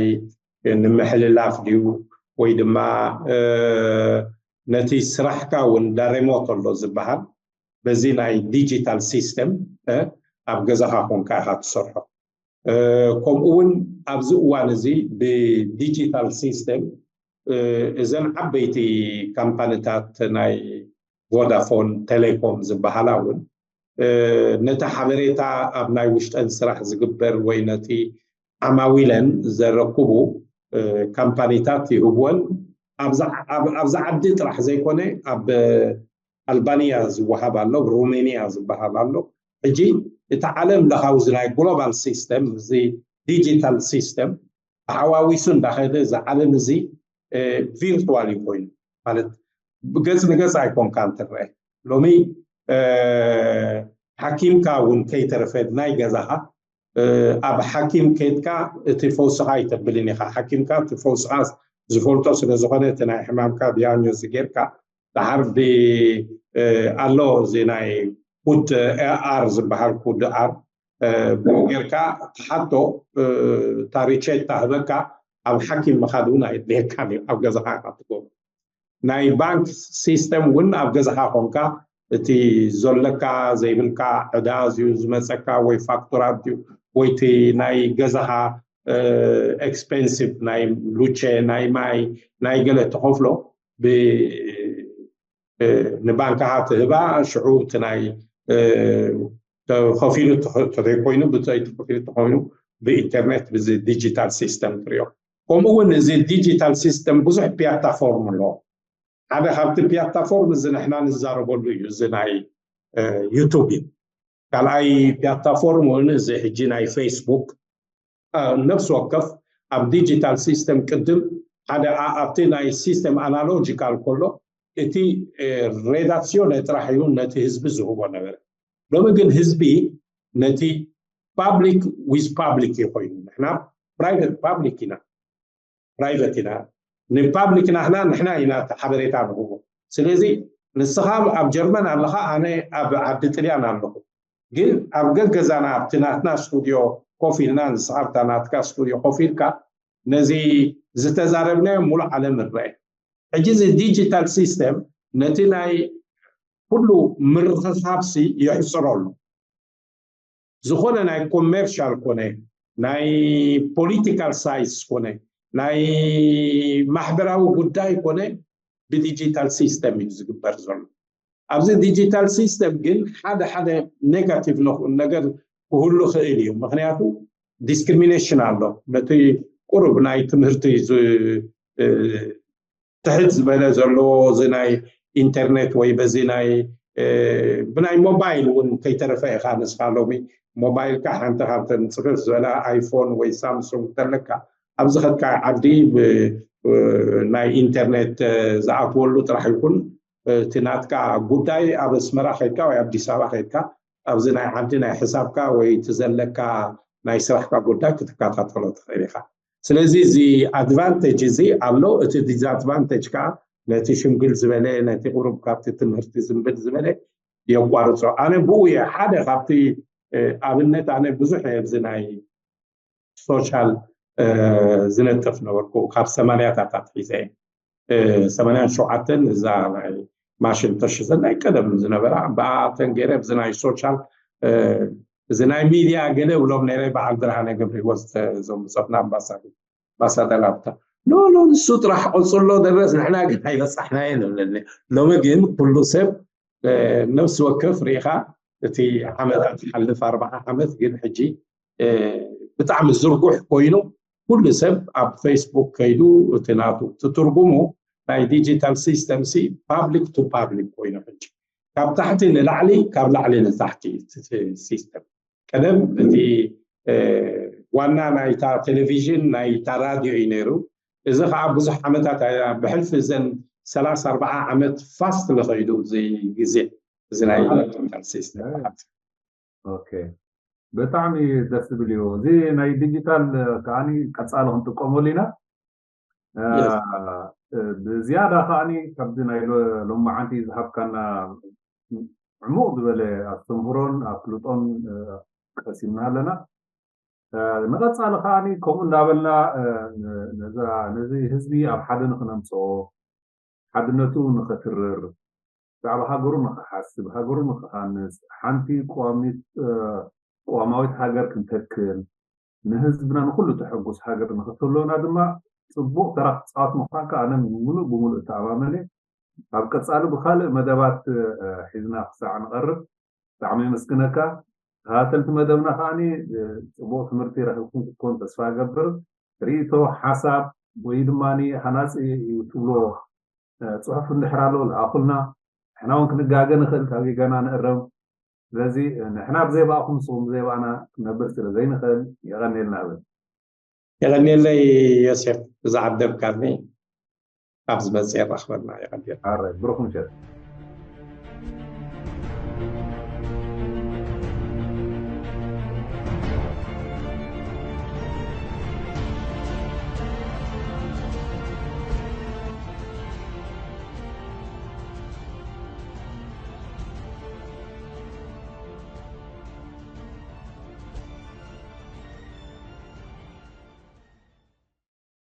ንምሕልላፍ ድዩ ወይ ድማ ነቲ ስራሕካ እውን ዳሬሞት ኣሎ ዝበሃል በዚ ናይ ዲጂታል ሲስተም ኣብ ገዛኻ ኮንካ ኢኻ ትሰርሖ ከምኡ እውን ኣብዚ እዋን እዚ ብዲጂታል ሲስተም እዘን ዓበይቲ ካምፓኒታት ናይ ቮዳፎን ቴሌኮም ዝበሃላ እውን ነቲ ሓበሬታ ኣብ ናይ ውሽጠን ስራሕ ዝግበር ወይ ነቲ ዓማዊለን ዘረክቡ ካምፓኒታት ይህብወን ኣብዚ ዓዲ ጥራሕ ዘይኮነ ኣብ ኣልባንያ ዝወሃብ ኣሎ፣ ሩሜንያ ዝበሃል ኣሎ። ሕጂ እቲ ዓለም ለኻዊ እዚ ናይ ግሎባል ሲስተም፣ እዚ ዲጂታል ሲስተም ተሓዋዊሱ እንዳኸደ እዚ ዓለም እዚ ቪርትዋል እዩ ኮይኑ፣ ማለት ብገጽ ንገጽ ኣይኮንካን ትረአ። ሎሚ ሓኪምካ እውን ከይተረፈ ናይ ገዛኻ ኣብ ሓኪም ከይድካ እቲ ፈውስኻ ኣይተብልን ኢኻ። ሓኪምካ እቲ ፈውስኻ ዝፈልጦ ስለ ዝኾነ እቲ ናይ ሕማምካ ዲያግኖዝ ጌርካ፣ ደሓር ኣሎ እዚ ናይ ኩድ ኤኣር ዝበሃል ኩድ ኣር ጌርካ ትሓቶ፣ ታሪቼት ታህበካ፣ ኣብ ሓኪም ምኻድ እውን ኣይድልየካን እዩ። ኣብ ገዛኻ ኢኻ ትገብሮ። ናይ ባንክ ሲስተም እውን ኣብ ገዛኻ ኮንካ እቲ ዘለካ ዘይብልካ ዕዳ ዝዩ ዝመፀካ ወይ ፋክቱራት እዩ ወይ እቲ ናይ ገዛኻ ኤክስፔንሲቭ ናይ ሉቼ ናይ ማይ ናይ ገለ ትኸፍሎ ንባንክኻ ትህባ። ሽዑ እቲ ናይ ተኸፊሉ ተዘይኮይኑ ብፀይቲ ተኸፊሉ ተኾይኑ ብኢንተርኔት ብዚ ዲጂታል ሲስተም ትሪኦ። ከምኡ እውን እዚ ዲጂታል ሲስተም ብዙሕ ፕላታፎርም ኣለዎ። ሓደ ካብቲ ፕላታፎርም እዚ ንሕና ንዛረበሉ እዩ፣ እዚ ናይ ዩቱብ እዩ። ካልኣይ ፕላታፎርም እውን እዚ ሕጂ ናይ ፌስቡክ ነፍሲ ወከፍ ኣብ ዲጂታል ሲስተም ቅድም ሓደ ኣብቲ ናይ ሲስተም ኣናሎጂካል ከሎ እቲ ሬዳክሲዮን ጥራሕ እዩ ነቲ ህዝቢ ዝህቦ ነበረ። ሎሚ ግን ህዝቢ ነቲ ፓብሊክ ዊዝ ፓብሊክ እዩ ኮይኑ። ንሕና ፕራይቨት ፓብሊክ ኢና፣ ፕራይቨት ኢና። ንፓብሊክ ናህና ንሕና ኢና ሓበሬታ ንህቦ። ስለዚ ንስኻ ኣብ ጀርመን ኣለኻ፣ ኣነ ኣብ ዓዲ ጥልያን ኣለኹ። ግን ኣብ ገገዛና ኣብቲ ናትና ስቱድዮ ኮፍ ኢልና ንስኻ ኣብታ ናትካ ስቱድዮ ኮፍ ኢልካ ነዚ ዝተዛረብናዮ ሙሉእ ዓለም ንረአ። ሕጂ እዚ ዲጂታል ሲስተም ነቲ ናይ ኩሉ ምርኽኻብሲ የሕፅሮ ኣሎ። ዝኾነ ናይ ኮሜርሻል ኮነ ናይ ፖሊቲካል ሳይንስ ኮነ ናይ ማሕበራዊ ጉዳይ ኮነ ብዲጂታል ሲስተም እዩ ዝግበር ዘሎ። ኣብዚ ዲጂታል ሲስተም ግን ሓደ ሓደ ኔጋቲቭ ነገር ክህሉ ክእል እዩ። ምክንያቱ ዲስክሪሚኔሽን ኣሎ። ነቲ ቁሩብ ናይ ትምህርቲ ትሕት ዝበለ ዘለዎ እዚ ናይ ኢንተርኔት ወይ በዚ ናይ ብናይ ሞባይል እውን ከይተረፈ ኢኻ ንስኻ ሎሚ ሞባይልካ ሓንቲ ካብተን ፅፍፍ ዝበላ ኣይፎን ወይ ሳምሱንግ ተለካ ኣብዚ ከድካ ዓዲ ናይ ኢንተርኔት ዝኣትወሉ ጥራሕ ይኹን እቲ ናትካ ጉዳይ ኣብ ኣስመራ ከድካ ወይ ኣዲስ ኣበባ ከድካ ኣብዚ ናይ ዓዲ ናይ ሕሳብካ ወይ እቲ ዘለካ ናይ ስራሕካ ጉዳይ ክትከታተሎ ትኽእል ኢኻ። ስለዚ እዚ ኣድቫንቴጅ እዚ ኣሎ። እቲ ዲስኣድቫንቴጅ ከዓ ነቲ ሽምግል ዝበለ ነቲ ቁሩብ ካብቲ ትምህርቲ ዝንብል ዝበለ የቋርፆ። ኣነ ብኡ እየ ሓደ ካብቲ ኣብነት ኣነ ብዙሕ እየ ኣብዚ ናይ ሶሻል ዝነጥፍ ነበርኩ ካብ ሰማንያታት ኣትሒዘ እየ። ሰማንያን ሸውዓተን እዛ ናይ ማሽን ተሽዘን ናይ ቀደም ዝነበራ ብኣተን ገይረ ብዚ ናይ ሶሻል እዚ ናይ ሚድያ ገለ ብሎም ነይረ በዓል ብርሃነ ገብረ ህይወት እዞም ብፆትና ኣምባሳደር ኣምባሳደር ኣብታ ኖ ኖ ንሱ ጥራሕ ቆፅሎ ደረስ ንሕና ግን ኣይበፃሕናየ ንብለኒ። ሎሚ ግን ኩሉ ሰብ ነብሲ ወከፍ ርኢኻ እቲ ዓመታት ሓልፍ ኣርባዓ ዓመት ግን ሕጂ ብጣዕሚ ዝርጉሕ ኮይኑ ኩሉ ሰብ ኣብ ፌስቡክ ከይዱ እቲ ናቱ ትትርጉሙ ናይ ዲጂታል ሲስተም ሲ ፓብሊክ ቱ ፓብሊክ ኮይኑ ሕጂ ካብ ታሕቲ ንላዕሊ ካብ ላዕሊ ንታሕቲ ሲስተም ቀደም እቲ ዋና ናይታ ቴሌቪዥን ናይታ ራድዮ እዩ ነይሩ። እዚ ከዓ ብዙሕ ዓመታት ብሕልፊ እዘን ሰላሳ ኣርባዓ ዓመት ፋስት ንኸይዱ እዚ ግዜ እዚ ናይ ዲጂታል ሲስተም ኦኬ ብጣዕሚ ደስ ዝብል እዩ። እዚ ናይ ዲጂታል ከዓኒ ቀፃሊ ክንጥቀመሉ ኢና። ብዝያዳ ከዓኒ ካብዚ ናይ ሎማዓንቲ ዝሃብካና ዕሙቕ ዝበለ ኣስተምህሮን ኣፍልጦን ቀሲምና ኣለና። ንቐፃሊ ከዓኒ ከምኡ እንዳበልና ነዚ ህዝቢ ኣብ ሓደ ንክነምፅኦ ሓድነቱ ንኸትርር ብዛዕባ ሃገሩ ንኽሓስብ ሃገሩ ንኽሃንፅ ሓንቲ ቀዋማዊት ሃገር ክንተክል ንህዝብና ንኩሉ ተሐጉስ ሃገር ንኽትህልወና ድማ ፅቡቕ ተራ ክትፃወት ምዃንካ ኣነ ሙሉእ ብሙሉእ እተኣማመን እየ። ኣብ ቀፃሊ ብካልእ መደባት ሒዝና ክሳዕ ንቐርብ ብጣዕሚ የመስግነካ። ተኸታተልቲ መደብና ከዓኒ ፅቡቕ ትምህርቲ ረኺብኩም ክትኮኑ ተስፋ እገብር። ርእይቶ፣ ሓሳብ ወይ ድማ ሃናፂ እዩ ትብሎ ፅሑፍ እንድሕር ኣሎ ልኣኹልና። ንሕና እውን ክንጋገ ንኽእል ካብ ጌጋና ንእረም። ስለዚ ንሕና ብዘይ ብኣኹም ንስኹም ብዘይ ብኣና ክነብር ስለ ዘይንኽእል የቐንየልና እብል። የቐንየለይ ዮሴፍ ብዛዕደምካኒ። ኣብ ዝመፅእ የራኽበና። የቐንየልና። ብሩኽ ምሸት።